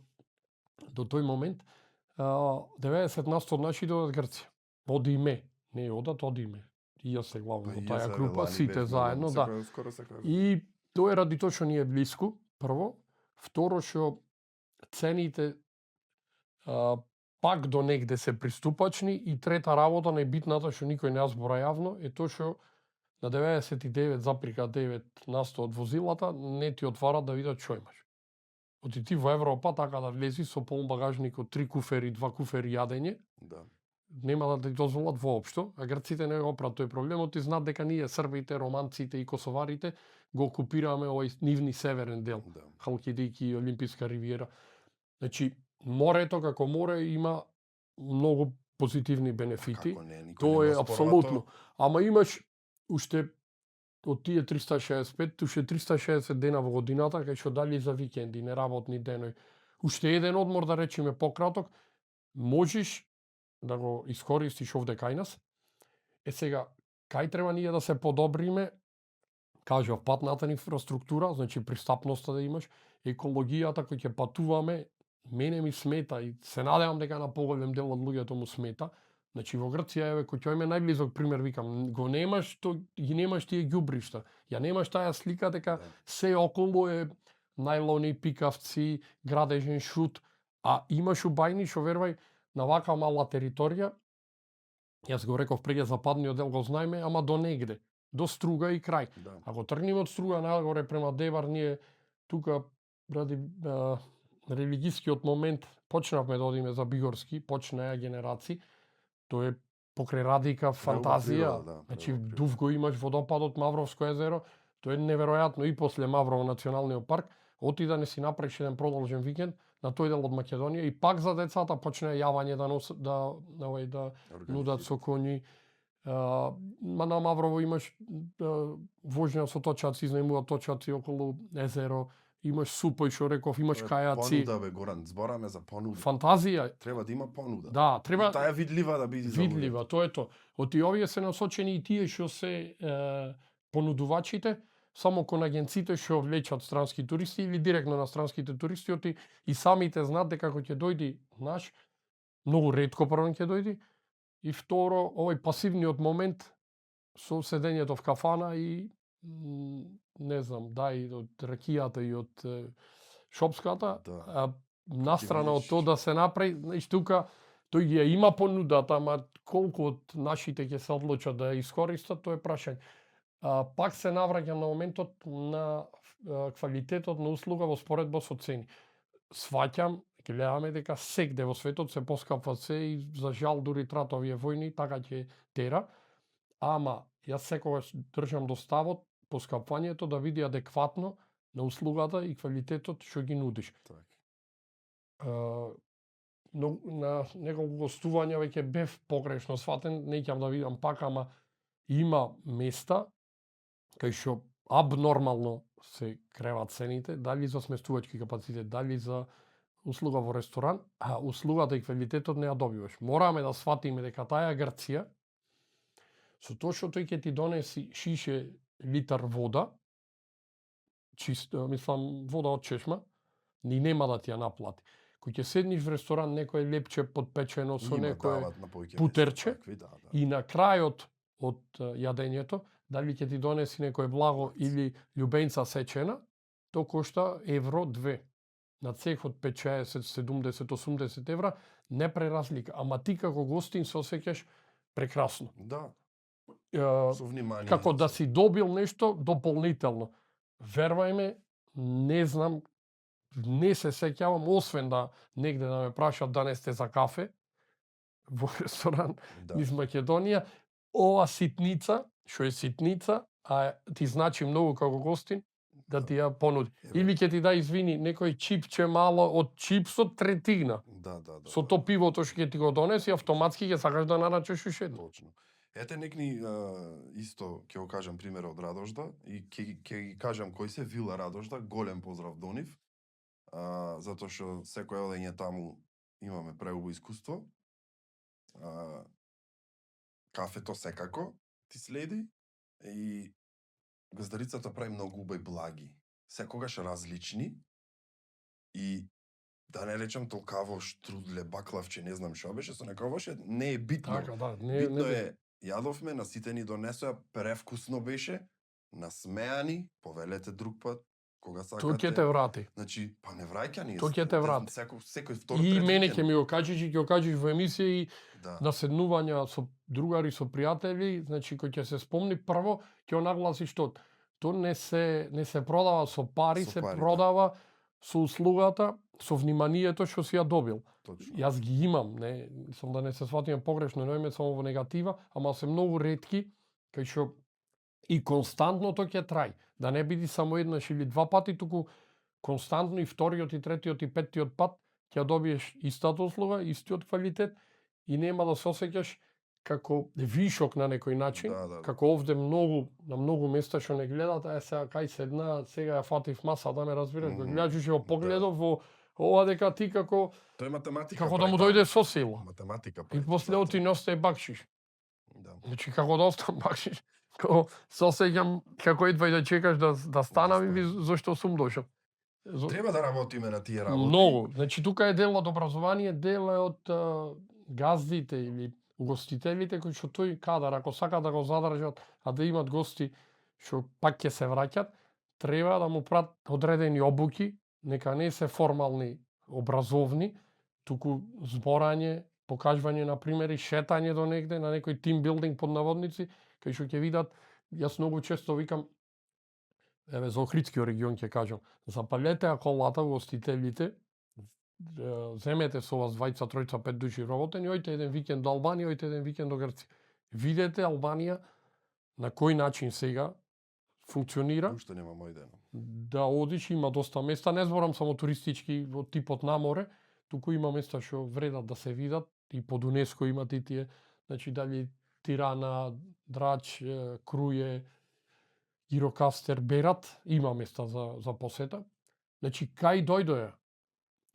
тој момент, 90% од нашите одат Грција. Одиме, не одат, одиме. И јас се главно во таа група, сите заедно, да. И тоа е ради тоа што ни е блиску, прво. Второ, што цените пак до негде се приступачни, и трета работа, најбитната што никој не ја збора јавно, е тоа што на 99,9% од возилата не ти отварат да видат што имаш. Оти ти во Европа така да влези со полн багажник од 3 куфери, 2 куфери јадење, нема да ти дозволат воопшто, а грците не го прават тој проблемот и знаат дека ние србите, романците и косоварите го окупираме овој нивни северен дел, Халкидики и Олимписка ривиера. Значи, морето како море има многу позитивни бенефити. Тоа е апсолутно. Ама имаш уште од тие 365, уште 360 дена во годината, кај што дали за викенди, неработни денови, уште еден одмор, да речеме пократок, можеш да го искористиш овде кај нас. Сега, кај треба ние да се подобриме, кажав, патната инфраструктура, значи пристапноста да имаш, екологијата кој ќе патуваме, мене ми смета и се надевам дека на поголем дел од луѓето му смета. Значи во Грција, еве, кој ќе име најблизок пример, викам, го немаш, ги немаш тие ѓубришта. Ја немаш таа слика дека се околу е најлони, пикавци, градежен шут, а имаш убајни, шо вервај, на вака мала територија, јас го реков преќе западниот дел го знаеме, ама до негде, до Струга и крај. Да. Ако тргнеме од Струга нагоре према Дебар, ние тука ради религискиот момент почнавме да одиме за Бигорски, почнаа генерации, тоа е покрај Радика, фантазија, да, значи дув го имаш водопадот Мавровско езеро, тоа е неверојатно и после Маврово националниот парк, оти да не си направиш еден продолжен викенд на тој дел од Македонија и пак за децата почне јавање да нудат со коњи. На Маврово имаш вожња со точаци, изнајмуваат точаци околу езеро, имаш супој, што реков, имаш кајаци. Понуда, бе, Горан, збораме за понуда. Фантазија. Треба да има понуда. Да, треба. Таа е видлива да биде. Видлива, тоа е тоа. Оти овие се насочени и тие што се понудувачите, само кон агенците што влечат странски туристи или директно на странските туристи, оти и самите знаат дека кога ќе дојди наш, многу ретко прво ќе дојди, и второ, овој пасивниот момент со седењето в кафана и не знам, и од ракијата и од шопската, настрана од тоа да се направи, знаеш, тука тој ги има понудата, ама колку од нашите ќе се одлучат да ја искористат, тоа е прашање. Пак се навраќам на моментот на квалитетот на услуга во споредба со цени. Сваќам, ќе гледаме дека сегде во светот се поскапва се и за жал дури траат овие војни, така ќе тера, ама јас секогаш држам до ставот поскапвањето да биде адекватно на услугата и квалитетот што ги нудиш. На неколку гостувања веќе бев погрешно сватен, неќам да видам пак, ама има места кај што абнормално се креват цените, дали за сместувачки капацитет, дали за услуга во ресторан, а услугата и квалитетот не ја добиваш. Мораме да сватиме дека таа Грција, со тоа што тој ќе ти донеси шише литар вода, чисто, мислам, вода од чешма, ни нема да ти ја наплати. Кој ќе седниш в ресторан, некој лепче подпечено со некое путерче, и на крајот од јадењето, дали ќе ти донеси некој благо или љубенца сечена, то кошта евро 2. На цех од 5, 60, 70, 80 евра, не преразлика. Ама ти како гостин се осеќаш прекрасно. Да. Со внимание. Како да си добил нешто дополнително. Вервај ме, не знам, не се сеќавам, освен да негде да ме прашат да не сте за кафе во ресторан низ Македонија, ова ситница, што е ситница, а ти значи многу како гостин, да ти ја понуди. Или ќе ти да извини некој чипче мало од чипсот третина. Со то пивото што ќе ти го донеси, автоматски ќе сакаш да нарачаш уште едно. Точно. Ете некни исто ќе го кажам пример од Радожда и ќе ги кажам кој се Вила Радожда, голем поздрав до нив. Затоа што секој одење таму имаме преубаво искуство. Кафето секако ти следи и газдарицата прави многу убави благи, секогаш различни и да не речам толкаво штрудле, баклавче, не знам што беше, со некојаш не е битно. Така, да, битно е, јадовме, на сите ни донесоа, превкусно беше, насмеани, повелете друг пат, кога сакате. Тоа ќе те врати. Значи, па не враќа ни. Тоа ќе те врати. Секој втор, и мене ќе ми го кажеш и ќе го кажеш во емисија и на седнувања со другари, со пријатели, значи кој ќе се спомни прво, ќе нагласи што тоа не се продава со пари, се продава со услугата, со вниманието што си ја добил. Точно. Јас ги имам, не, сум да не се сватиме погрешно, не ме само во негатива, ама се многу ретки кај што и константно тоа ќе траи. Да не биде само еднаш или два пати, туку константно и вториот, и третиот, и петтиот пат ќе добиеш истата услуга, истиот квалитет и нема да се осеќаш како вишок на некој начин, како овде на многу места што не гледат, сега кај седна, сега ја фатив маса, да ме разбираш, го гледаш во погледов во ова дека ти како тоа е математика. Како да му дојде со сила. Математика. И после оти не остае бакшиш. Да. Значи како да оставам бакшиш, како се осеќам како едва и да чекаш да станам и ви зошто сум дошол. Треба да работиме на тие работи. Многу. Значи тука е дел од образование, дел е од газдите или угостителите кои што тој кадар ако сакаат да го задржат, а да имат гости што пак ќе се враќат, треба да му прават одредени обуки, нека не се формални образовни, туку зборање, покажување на примери, шетање до негде на некој тимбилдинг под наводници, кај што ќе видат, јас многу често викам, еве за Охридскиот регион ќе кажам, запалете ја колата угостителите, земете со вас двајца, тројца, пет души вработени, ојте еден викенд до Албанија, ојте еден викенд до Грција. Видете Албанија на кој начин сега функционира. Уште нема мој ден. Да одиш, има доста места, не зборам само туристички во типот на море, туку има места што вредат да се видат и под УНЕСКО имат и тие, значи дали Тирана, Драч, Крује, Гирокастер, Берат, има места за посета. Значи кај дојдоја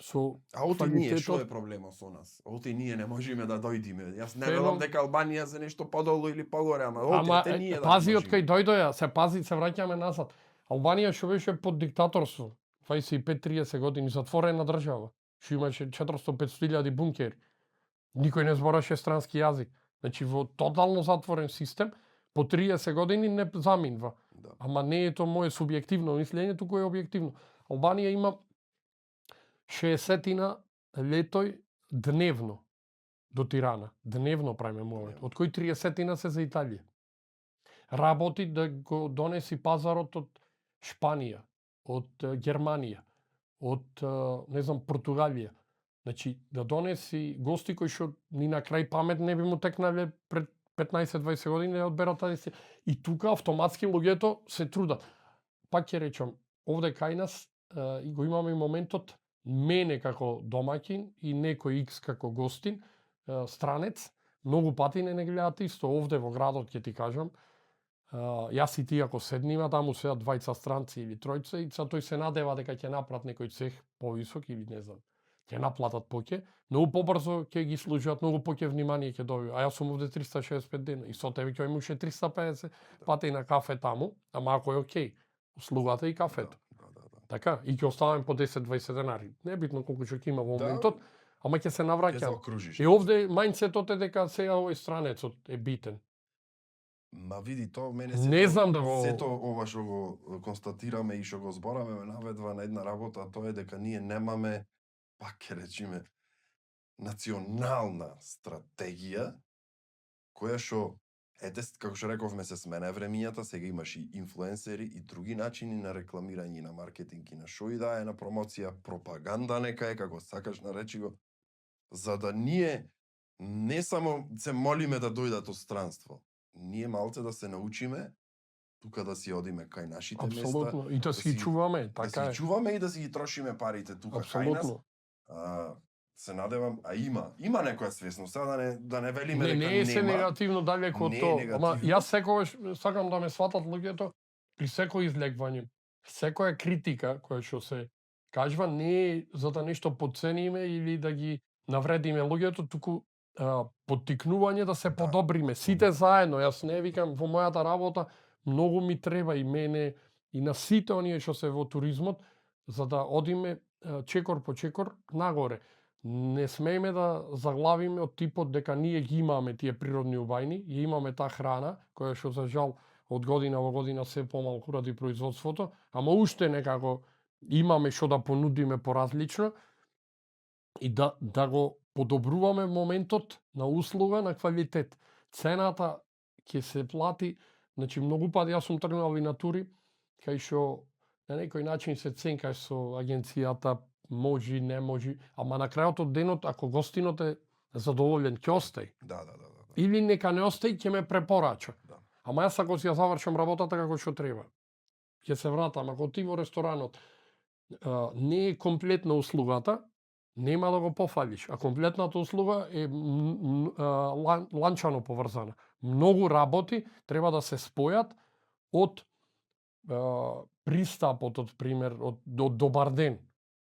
со А оти ние, што квалитетот, е проблемот со нас? Оти ние не можеме да дојдиме. Јас не Феном- велам дека Албанија за нешто подолу или погоре, ама ама оти ние да пази не од можеме. кај дојдоја, се пази, се враќаме назад. Албанија што беше под диктаторство, 25-30 години затворена држава, што имаше 400-500 бункери. Никој не збораше странски јазик. Значи во тотално затворен систем по 30 години не заминва. Да. Ама не е тоа моје субјективно мислење, туку е објективно. Албанија има 60 летој дневно до Тирана. Дневно правиме мовет. Од кои 30 се за Италија. Работи да го донеси пазарот од Шпанија, од Германија, од не знам Португалија. Значи да донеси гости кои што ни на крај памет не би му текнале пред 15-20 години да ја одберат таа дестинација. И тука автоматски луѓето се трудат. Пак ќе речам, овде кај нас и го имаме и моментот мене како домаќин и некој X како гостин, странец, многу пати не гледаат исто. Овде во градот ќе ти кажам, јас и ти ако седнима, таму седат двајца странци или тројца и тој се надева дека ќе направат некој цех повисок или не знам, ќе наплатат поќе, многу побрзо ќе ги служат, многу поќе внимание ќе добијат. А јас сум овде 365 дена и со тебе ќе имам уште 350 пати на кафе таму, ама ако е окей, услугата и кафето. Да. Така, и ќе оставаме по 10-20 денари. Не е битно колку ќе има во Да. моментот, ама ќе се Ќе навраќам. заокружиш. И овде мајндсетот е дека сега овој странецот е битен. Ма види, тоа мене Не знам да го- сето ова што го констатираме и што го збораме ме наведува на една работа, а тоа е дека ние немаме, пак ќе речеме, национална стратегија која што како што рековме се смене времињата, сега имаш и инфлуенсери и други начини на рекламирање, на маркетинг и на шо и да е, на промоција, пропаганда нека е, како сакаш наречи го, за да ние не само се молиме да дојдат од странство, ние малце да се научиме тука да си одиме кај нашите места, Апсолутно. И да си ги чуваме, да така си е. ги чуваме и да си ги трошиме парите тука кај нас. Апсолутно. Се надевам, има некоја свесност, сега да не велиме Не, дека не е се нема. негативно далеко од Не е тоа. негативно. Ама јас секогаш сакам да ме сватат луѓето при секој излегвање, секоја критика која што се кажува не е за да нешто подцениме или да ги навредиме луѓето, туку поттикнување да се Да. подобриме. Сите заедно, јас не викам во мојата работа, многу ми треба и мене и на сите оние што се во туризмот, за да одиме чекор по чекор нагоре. Не смееме да заглавиме од типот дека ние ги имаме тие природни убајни, и имаме таа храна, која што за жал од година во година се помалку ради производството, ама уште некако имаме што да понудиме поразлично и да го подобруваме моментот на услуга, на квалитет. Цената ќе се плати, значи многу пати јас сум тргнал и на тури, кај што на некој начин се ценкаш со агенцијата, може, не може, ама на крајот од денот, ако гостинот е задоволен, ќе остај. Да. Или нека не остај, ќе ме препорача. Да. Ама јас ако си ја завршам работата како што треба, ќе се вратам. Ако ти во ресторанот не е комплетна услугата, нема да го пофалиш. А комплетната услуга е ланчано поврзана. Многу работи треба да се спојат од пристапот, од пример, од добар ден.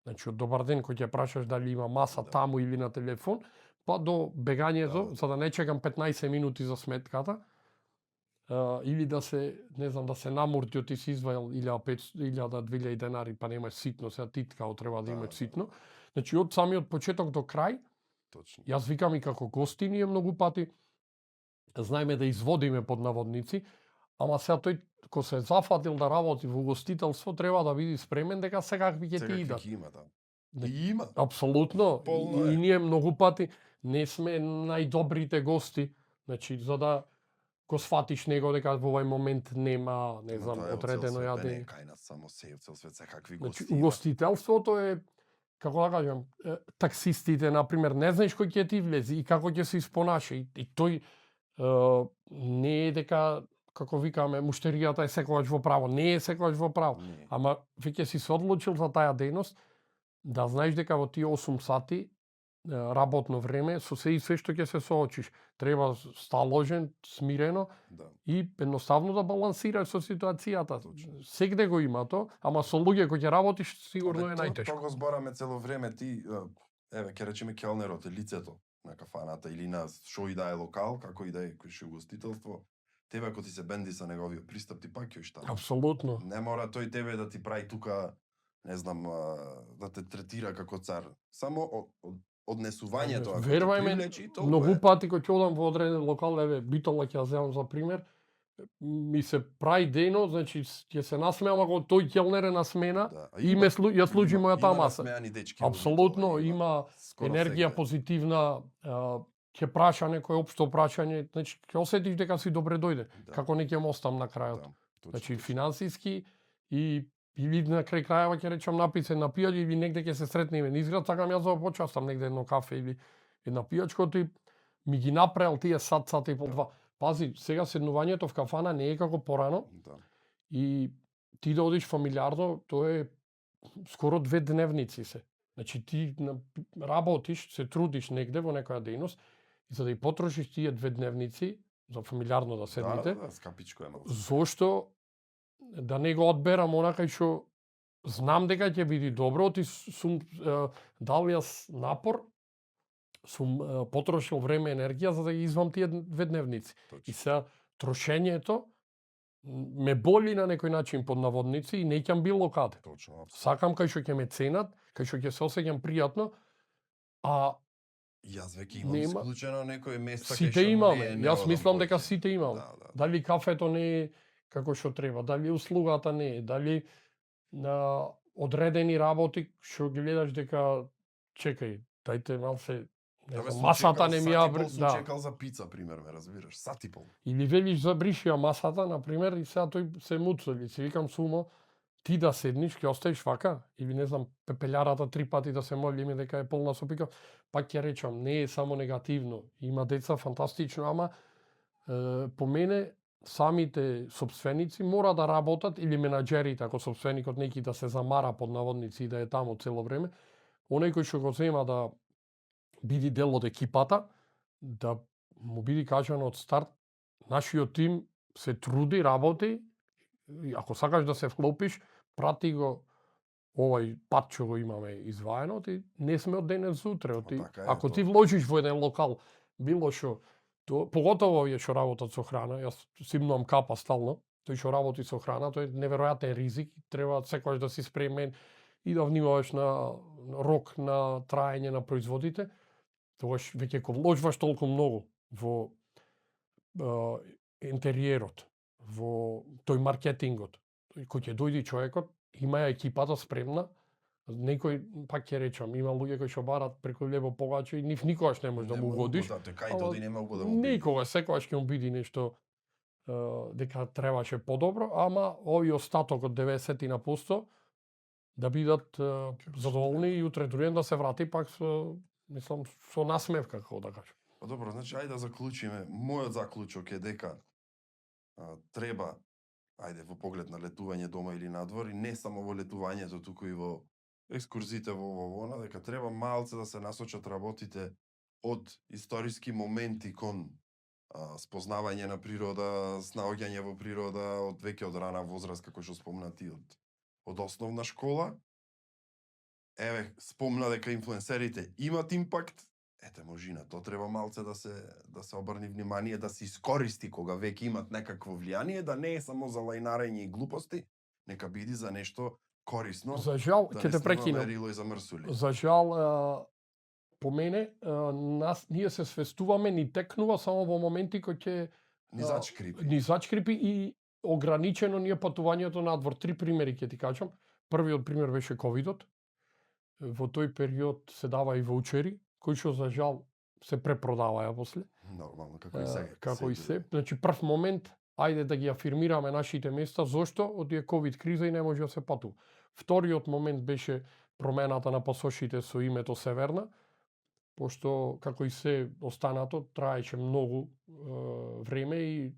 Значи, од добар ден, кој ќе прашаш дали има маса таму или на телефон, па до бегањето, за да не чекам 15 минути за сметката, или да се, не знам, да се намурти ти си извајал 1500, 1000, 2000 денари, па немаш ситно, сега ти као треба да имаш ситно. Значи, од самиот почеток до крај, Точно. јас викам и како гости ние многу пати знаеме да изводиме под наводници, ама сега тој ко се зафатил да работи во угостителство, треба да биде спремен дека секакви ќе ти идат. Секакви има, да. И има. Апсолутно. Полно И ние многу пати не сме најдобрите гости, значи за да го сфатиш него дека во овој момент нема, не знам, одредено јадење. Не кај нас само се, цел свет секакви Значи, гости. угостителството е, како да кажам, таксистите, например, не знаеш кој ќе ти влезе и како ќе се испонаша. И тој не е дека, како викаме, муштеријата е секогаш во право. Не е секогаш во право. Не. Ама веќе си се одлучил за таа дејност, да знаеш дека во тие 8 сати работно време со се и све што ќе се соочиш. Треба сталожен, смирено, Да. и едноставно да балансираш со ситуацијата. Точно. Сегде го има то, ама со луѓе кои ќе работиш сигурно е Тоа најтешко. го збораме цело време, ти, еве, ќе речеме келнерот е лицето на кафаната или на шо и да е локал, како и да е кој ше угостителство. Тебе ако ти се бенди со неговиот пристап, ти пак ќе штам. Апсолутно. Не мора тој тебе да ти прави тука, не знам, да те третира како цар. Само однесувањето, ако Верувај те ме, привлечи, толку многу е. пати кога ќе одам во одреден локал, еве, Битола ќе ја земам за пример, ми се прави дено, значи ќе се насмеам ако тој келнер е на смена, Да. и ја служи мојата маса. Има насмеани дечки во Апсолутно, Битола, има скоро енергија секаде. позитивна, ќе праша некој општо прашање, значи ќе осетиш дека си добре дојде. Да. Како не ќе му остам на крајот. Да, точно, Значи точно. финансиски и или на крај крајава ќе речам написе на пијање или негде ќе се сретнеме. Не изград сакам јас да почастам негде едно кафе или една пијачко, ти ми ги направил тие сат и пол два. Пази, сега седнувањето в кафана не е како порано Да. и ти да одиш фамилиарно, тоа е скоро 2 дневници се. Значи ти работиш, се трудиш негде во некоја дејност и за да ја потрошиш тие 2 дневници за фамилиарно да седнете, Да, скапичко е малку. зошто да не го одберам онакај што знам дека ќе биде добро, ти сум дал јас напор, сум потрошил време и енергија за да ги извам тие 2 дневници. И Точно. сега трошењето ме боли на некој начин под наводници и не ќе било каде. Точно, апсолутно. Сакам кај што ќе ме ценат, кај што ќе се осеќам пријатно, а Јас веќе имам нема- исклучено некој места сите кај што имаме. не Јас одам мислам дека повеќе. сите имаме. Да. Дали кафето не е како што треба, дали услугата не е, дали на одредени работи што ги гледаш дека чекај, дајте малце, не Абе, знам, сум масата чекал не ми сат ја и пол сум да. чекал за пица, пример, ме разбираш, сат и пол. Или велиш забриши ја масата, на пример, и сега тој се муцели. Си викам сумо, ти да седниш, ќе оставиш вака, или не знам, пепелјарата 3 пати да се молиме дека е полна со пика, пак ќе речам, не е само негативно. Има деца фантастично, ама по мене самите собственици мора да работат, или менаџерите, ако собственикот неки да се замара под наводници и да е таму цело време, оној кој што го зема да биде дел од екипата, да му биде кажано од старт, нашиот тим се труди, работи, и ако сакаш да се вклопиш, прати го овој пат што го имаме изваено, ти не сме од денес за утре. Ти, така е, ако тоа. ти вложиш во еден локал, било што, поготово овие што работат со храна, јас симнувам капа стално, тој што работи со храна, тој е неверојатен ризик, треба секогаш да си спремен и да внимаваш на рок на траење на производите, тогаш веќе ко вложуваш толку многу во интериерот, во тој маркетингот, кој ќе дојде човекот, има ја екипата спремна, некој, пак ќе речам, има луѓе кои што барат преку лево погаче и нив никогаш не можеш да му угодиш. Да, тој кај ама доди нема го да му биде. Никогаш, секогаш ќе му биде нешто дека требаше подобро, ама овој остаток од 90% да бидат задоволни и утре ден да се врати пак со, мислам, со насмевка, како да кажам. Па добро, значи ајде да заклучиме. Мојот заклучок е дека треба, ајде во поглед на летување дома или надвор, и не само во летувањето, туку и во екскурзите во она, дека треба малце да се насочат работите од историски моменти кон спознавање на природа, снаоѓање во природа, од веќе од рана возраст, како што спомнати од основна школа. Еве, спомна дека инфлуенсерите имат импакт. Ете, може и на тоа треба малце да се обрни внимание, да се искористи кога веќе имат некакво влијание, да не е само за лајнарење и глупости, нека биде за нешто корисно. За жал, да ќе те прекинам. мерило и замрсули. За жал, по мене, ние се свестуваме, ни текнува само во моменти кои ќе Ни зачкрипи и ограничено ни е патувањето надвор. 3 примери ќе ти кажам. Првиот пример беше ковидот. Во тој период се дава и ваучери, кои што за жал се препродаваја после. Нормално, како и сега. Како и се. Значи прв момент, ајде да ги афирмираме нашите места, зошто? Од е ковид криза и не може да се патува. Вториот момент беше промената на пасошите со името Северна, пошто како и се останато траеше многу време и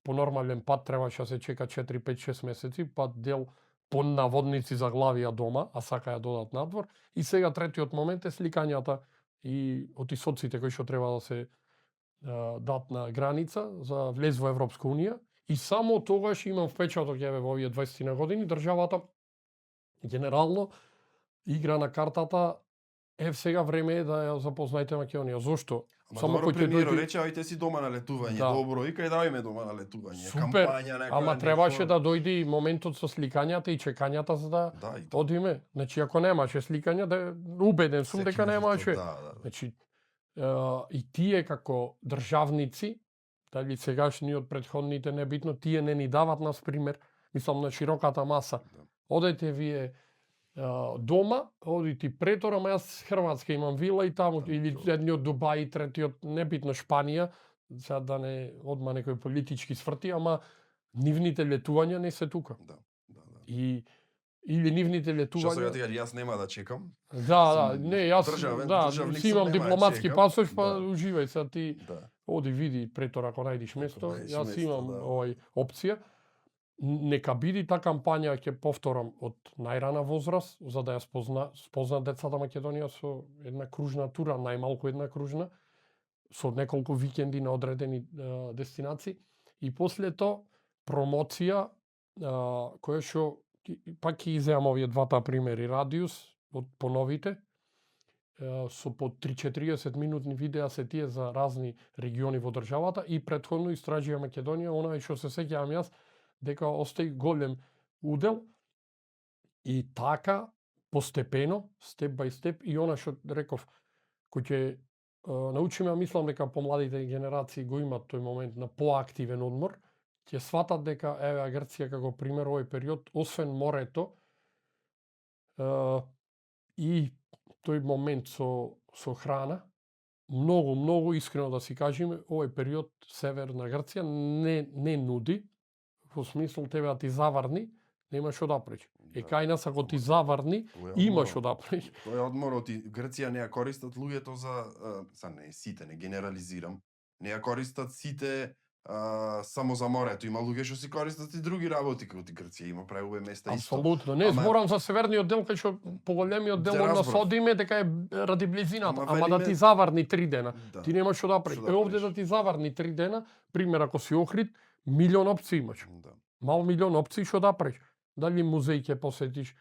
по нормален пат требаше да се чека 4, 5, 6 месеци, па дел по наводници заглавија дома, а сакаја додат надвор. И сега третиот момент е сликањата и од соците кои што треба да се дат на граница за влез во Европска унија. И само тогаш имам впечаток, еве во овие 20 на години, државата генерално игра на картата. Сега време е да ја запознаете Македонија. Зошто? Само кој премиерот рече, ајте си дома на летување. Да. Добро, и кај да име дома на летување. Супер, Кампања некоја. ама требаше да дојде и моментот со сликањата и чекањата за да одиме. Значи, ако немаше сликања, да убеден сум дека немаше. Значи, и тие како државници, дали сегашниот, предходните, небитно, тие не ни дават нас пример, мислам на широката маса. Одете вие дома, одите претора, ама јас Хрватска имам вила и таму, или едниот Дубај, третиот, небитно Шпанија, сега да не одма некој политички сврти, ама нивните летувања не се тука. И или нивните летувања. Што сега ти кажи, јас нема да чекам. Да, не, јас државник си имам дипломатски пасош, па уживај се ти. Оди види претора ако најдиш место, јас имам овој опција. Нека биде таа кампања, ќе повторам, од најрана возраст, за да ја спозна децата Македонија со една кружна тура, најмалку една кружна, со неколку викенди на одредени дестинации. И после тоа промоција, која што пак ќе изеам овие двата примери, Радиус од поновите, со по 3-40 минутни видеа се тие за разни региони во државата и претходно истражија Македонија, она што се сеќавам јас, дека остаи голем удел и така постепено, степ бај степ, и она што реков, кој ќе научиме, мислам дека помладите генерации го имат тој момент на поактивен одмор, ќе сватат дека еве Грција како пример овој период, освен морето и тој момент со храна, многу искрено да си кажеме, овој период Северна Грција не нуди, во смисол тебе да ти заварни, нема што да пречи. Кај нас ако ти заварни, има што да пречи. Тој одморот и Грција не ја користат луѓето за не сите, не генерализирам. Не ја користат сите само за морето. Има луѓе што си користат и други работи, како ти Грција има преубави места исто. Апсолутно. Не зборам за северниот дел, кај што поголемиот дел од нас одиме дека е ради близината, ама да ти заварни 3 дена. Ти нема што да пречи. Овде да ти заварни 3 дена, пример ако си Охрид, милион опции имаш. Мал милион опции што да преш. Дали музеј ќе посетиш,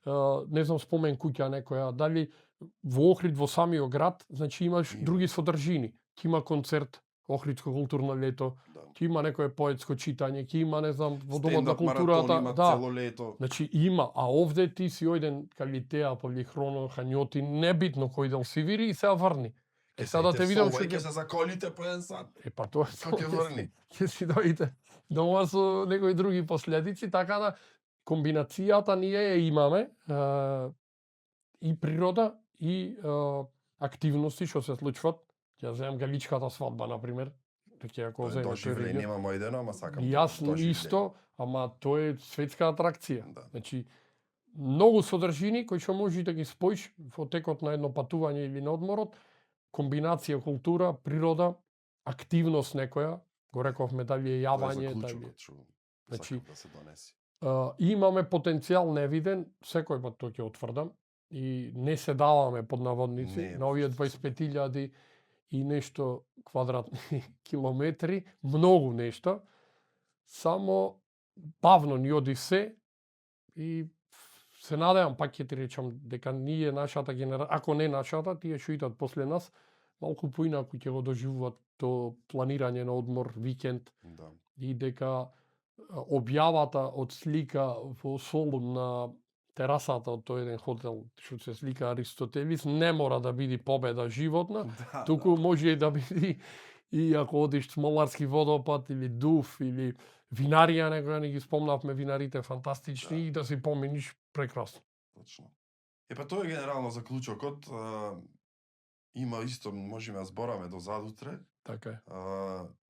не знам, спомен куќа некоја, дали во Охрид, во самиот град, значи имаш други содржини. Ќе има концерт, Охридско културно лето, ќе има некое поетско читање, ќе има, не знам, во домот на културата, цело лето. Значи има, а овде ти си ојден Калитеа, Полихроно, Хањоти, небитно кој дел си вири и се врни. Сега да те видам што ќе се заколите по 1 сат. Па тоа ќе врни. Ќе си дојде дома со некои други последици, така да комбинацијата ние ја имаме, и природа и активности што се случват. Ќе земам галичката свадба на пример, дека ако земам тој нема мој ден, ама сакам. Јас исто, ама тоа е светска атракција. Значи многу содржини кои што можеш да ги споиш во текот на едно патување или на одморот, комбинација култура, природа, активност некоја, го рековме дали е јавање, дали. Значи да се донеси. Имаме потенцијал невиден, секој пат тоа ќе отврдам и не се даваме под наводници на овие 25.000 и нешто квадратни километри, многу нешто, само бавно ни оди се и се надевам, пак ќе ти речам, дека ние, нашата генерација, ако не нашата, тие што идат после нас, малку поинаку ќе го доживуваат то планирање на одмор, викенд, Да. и дека објавата од слика во Солун на терасата од тој еден хотел што се слика Аристотелис не мора да биде победа животна, Да, туку да. може и да биде и ако одиш Смоларски водопад или Дув или винарија, некоја не ги спомнавме винарите фантастични, и да си поминиш прекрасно. Точно. Епа тоа е генерално заклучокот. Има исто, можеме да збораме до задутре. Така е.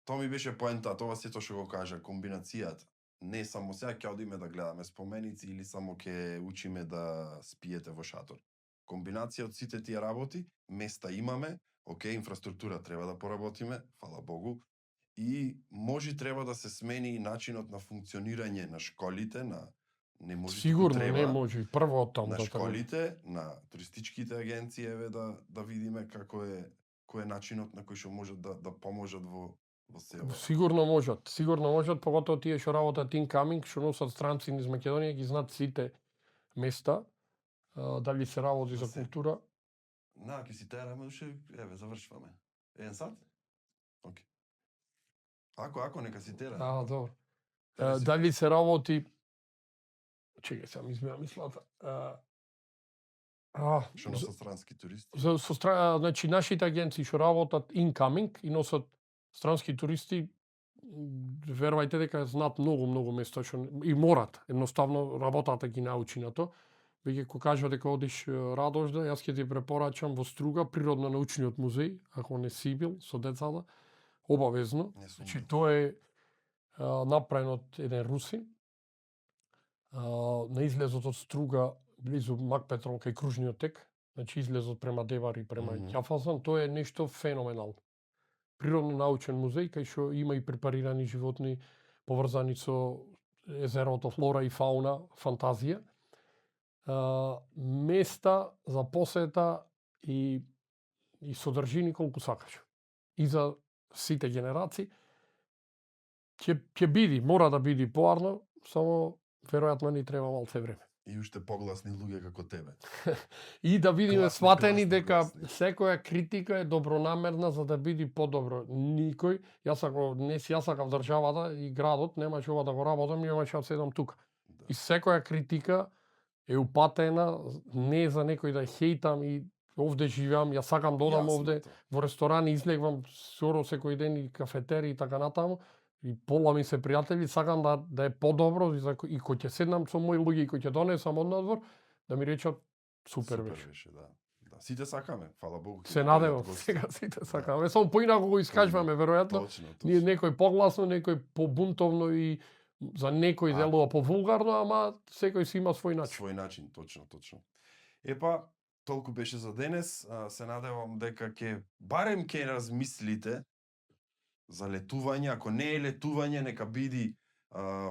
Тоа ми беше поента, тоа сето што го кажа, комбинацијата. Не само сега ќе одиме да гледаме споменици или само ќе учиме да спиете во шатор. Комбинација од сите тие работи, места имаме, окей, инфраструктура треба да поработиме, фала Богу, и може треба да се смени и начинот на функционирање на школите, на не може Сигурно треба, не може, прво од таму на да школите, на туристичките агенции, еве да видиме како е кој е начинот на кој што можат да поможат во село. Сигурно можат, поготово тие што работат incoming, што носат странци низ Македонија, ги знаат сите места, дали се работи за се. култура. Ќе си тераме уште, еве завршуваме. 1 сат? Окей. Ако нека си тера. Добро. Дали се работи. Чекај, сега ми измена мислата. Што носат странски туристи? Значи нашите агенции што работат incoming и носат странски туристи, верувајте дека знаат многу места што и морат, едноставно работата ги научи на тоа. Веќе кога кажа дека одиш Радожда, јас ќе ти препорачам во Струга природно-научниот музеј, ако не си бил со децата, обавезно. Значи тоа е направен од еден русин. На излезот од Струга, близу Макпетрол, кај кружниот тек, значи излезот према Девар и према Ќафазан, тоа е нешто феноменално. Природно-научен музеј, кај што има и препарирани животни, поврзани со езерото, флора и фауна, фантазија. Места за посета и содржини колку сакаш. И за сите генерации ќе биде, мора да биде поарно, само веројатно ни треба малце време. И уште погласни луѓе како тебе. И да видиме сватени дека гласни. секоја критика е добронамерна за да биде подобро. Никој, јас сакав државата и градот, немаше ова да го работам, немаше да седам тука. Да. И секоја критика е упатена, не е за некој да хейтам и овде живеам, јас сакам да одам овде, во ресторани излегвам скоро секој ден и кафетери и така натаму, и пола ми се пријатели, сакам да е подобро и кој ќе седнам со мои луѓе и кој ќе донесам од надвор, да ми речат супер беше. Да. Сите сакаме, фала Богу. Се надевам, сега сите сакаме. Само поинаку го искажуваме, веројатно. Точно. Ние некој погласно, некој побунтовно и за некој делува повулгарно, ама секој си има свој начин. Свој начин, точно. Епа, толку беше за денес. Се надевам дека барем ќе размислите за летување. Ако не е летување, нека биде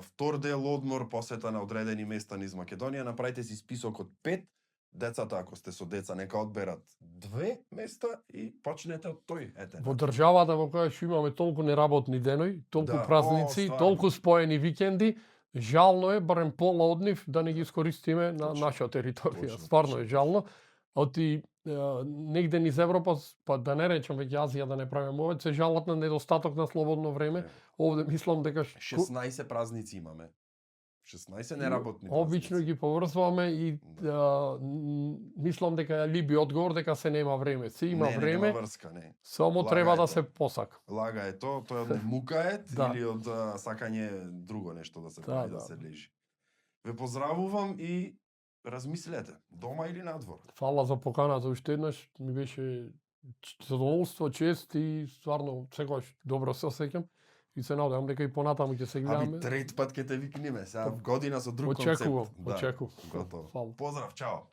втор дел одмор, посета на одредени места низ Македонија. Направите си список од 5. Децата, ако сте со деца, нека одберат 2 места и почнете од тој. Во државата во која што имаме толку неработни денови, толку празници, толку споени викенди, жално е барем пола од нив да не ги искористиме на наша територија. Стварно е жално. Оти негде низ Европа, па да не речам веќе Азија да не правиме овој, се жалат на недостаток на слободно време. Овде мислам дека 16 празници имаме. 16 неработни празници. Обично ги поврзваме и мислам дека е либи одговор дека се нема време. Се има време. Нема врска, не. Само треба да се посака. Лага е тоа е од мукает или од сакање друго нешто да се прави, да се лежи. Ве поздравувам и размислете, дома или надвор. Фала за поканата уште еднаш, ми беше задоволство, чест и стварно секогаш добро се осеќам. И се надевам дека и понатаму ќе се гледаме. Трет пат ќе те викнеме, сега година со друг концепт. Очекувам. Готово. Поздрав, чао.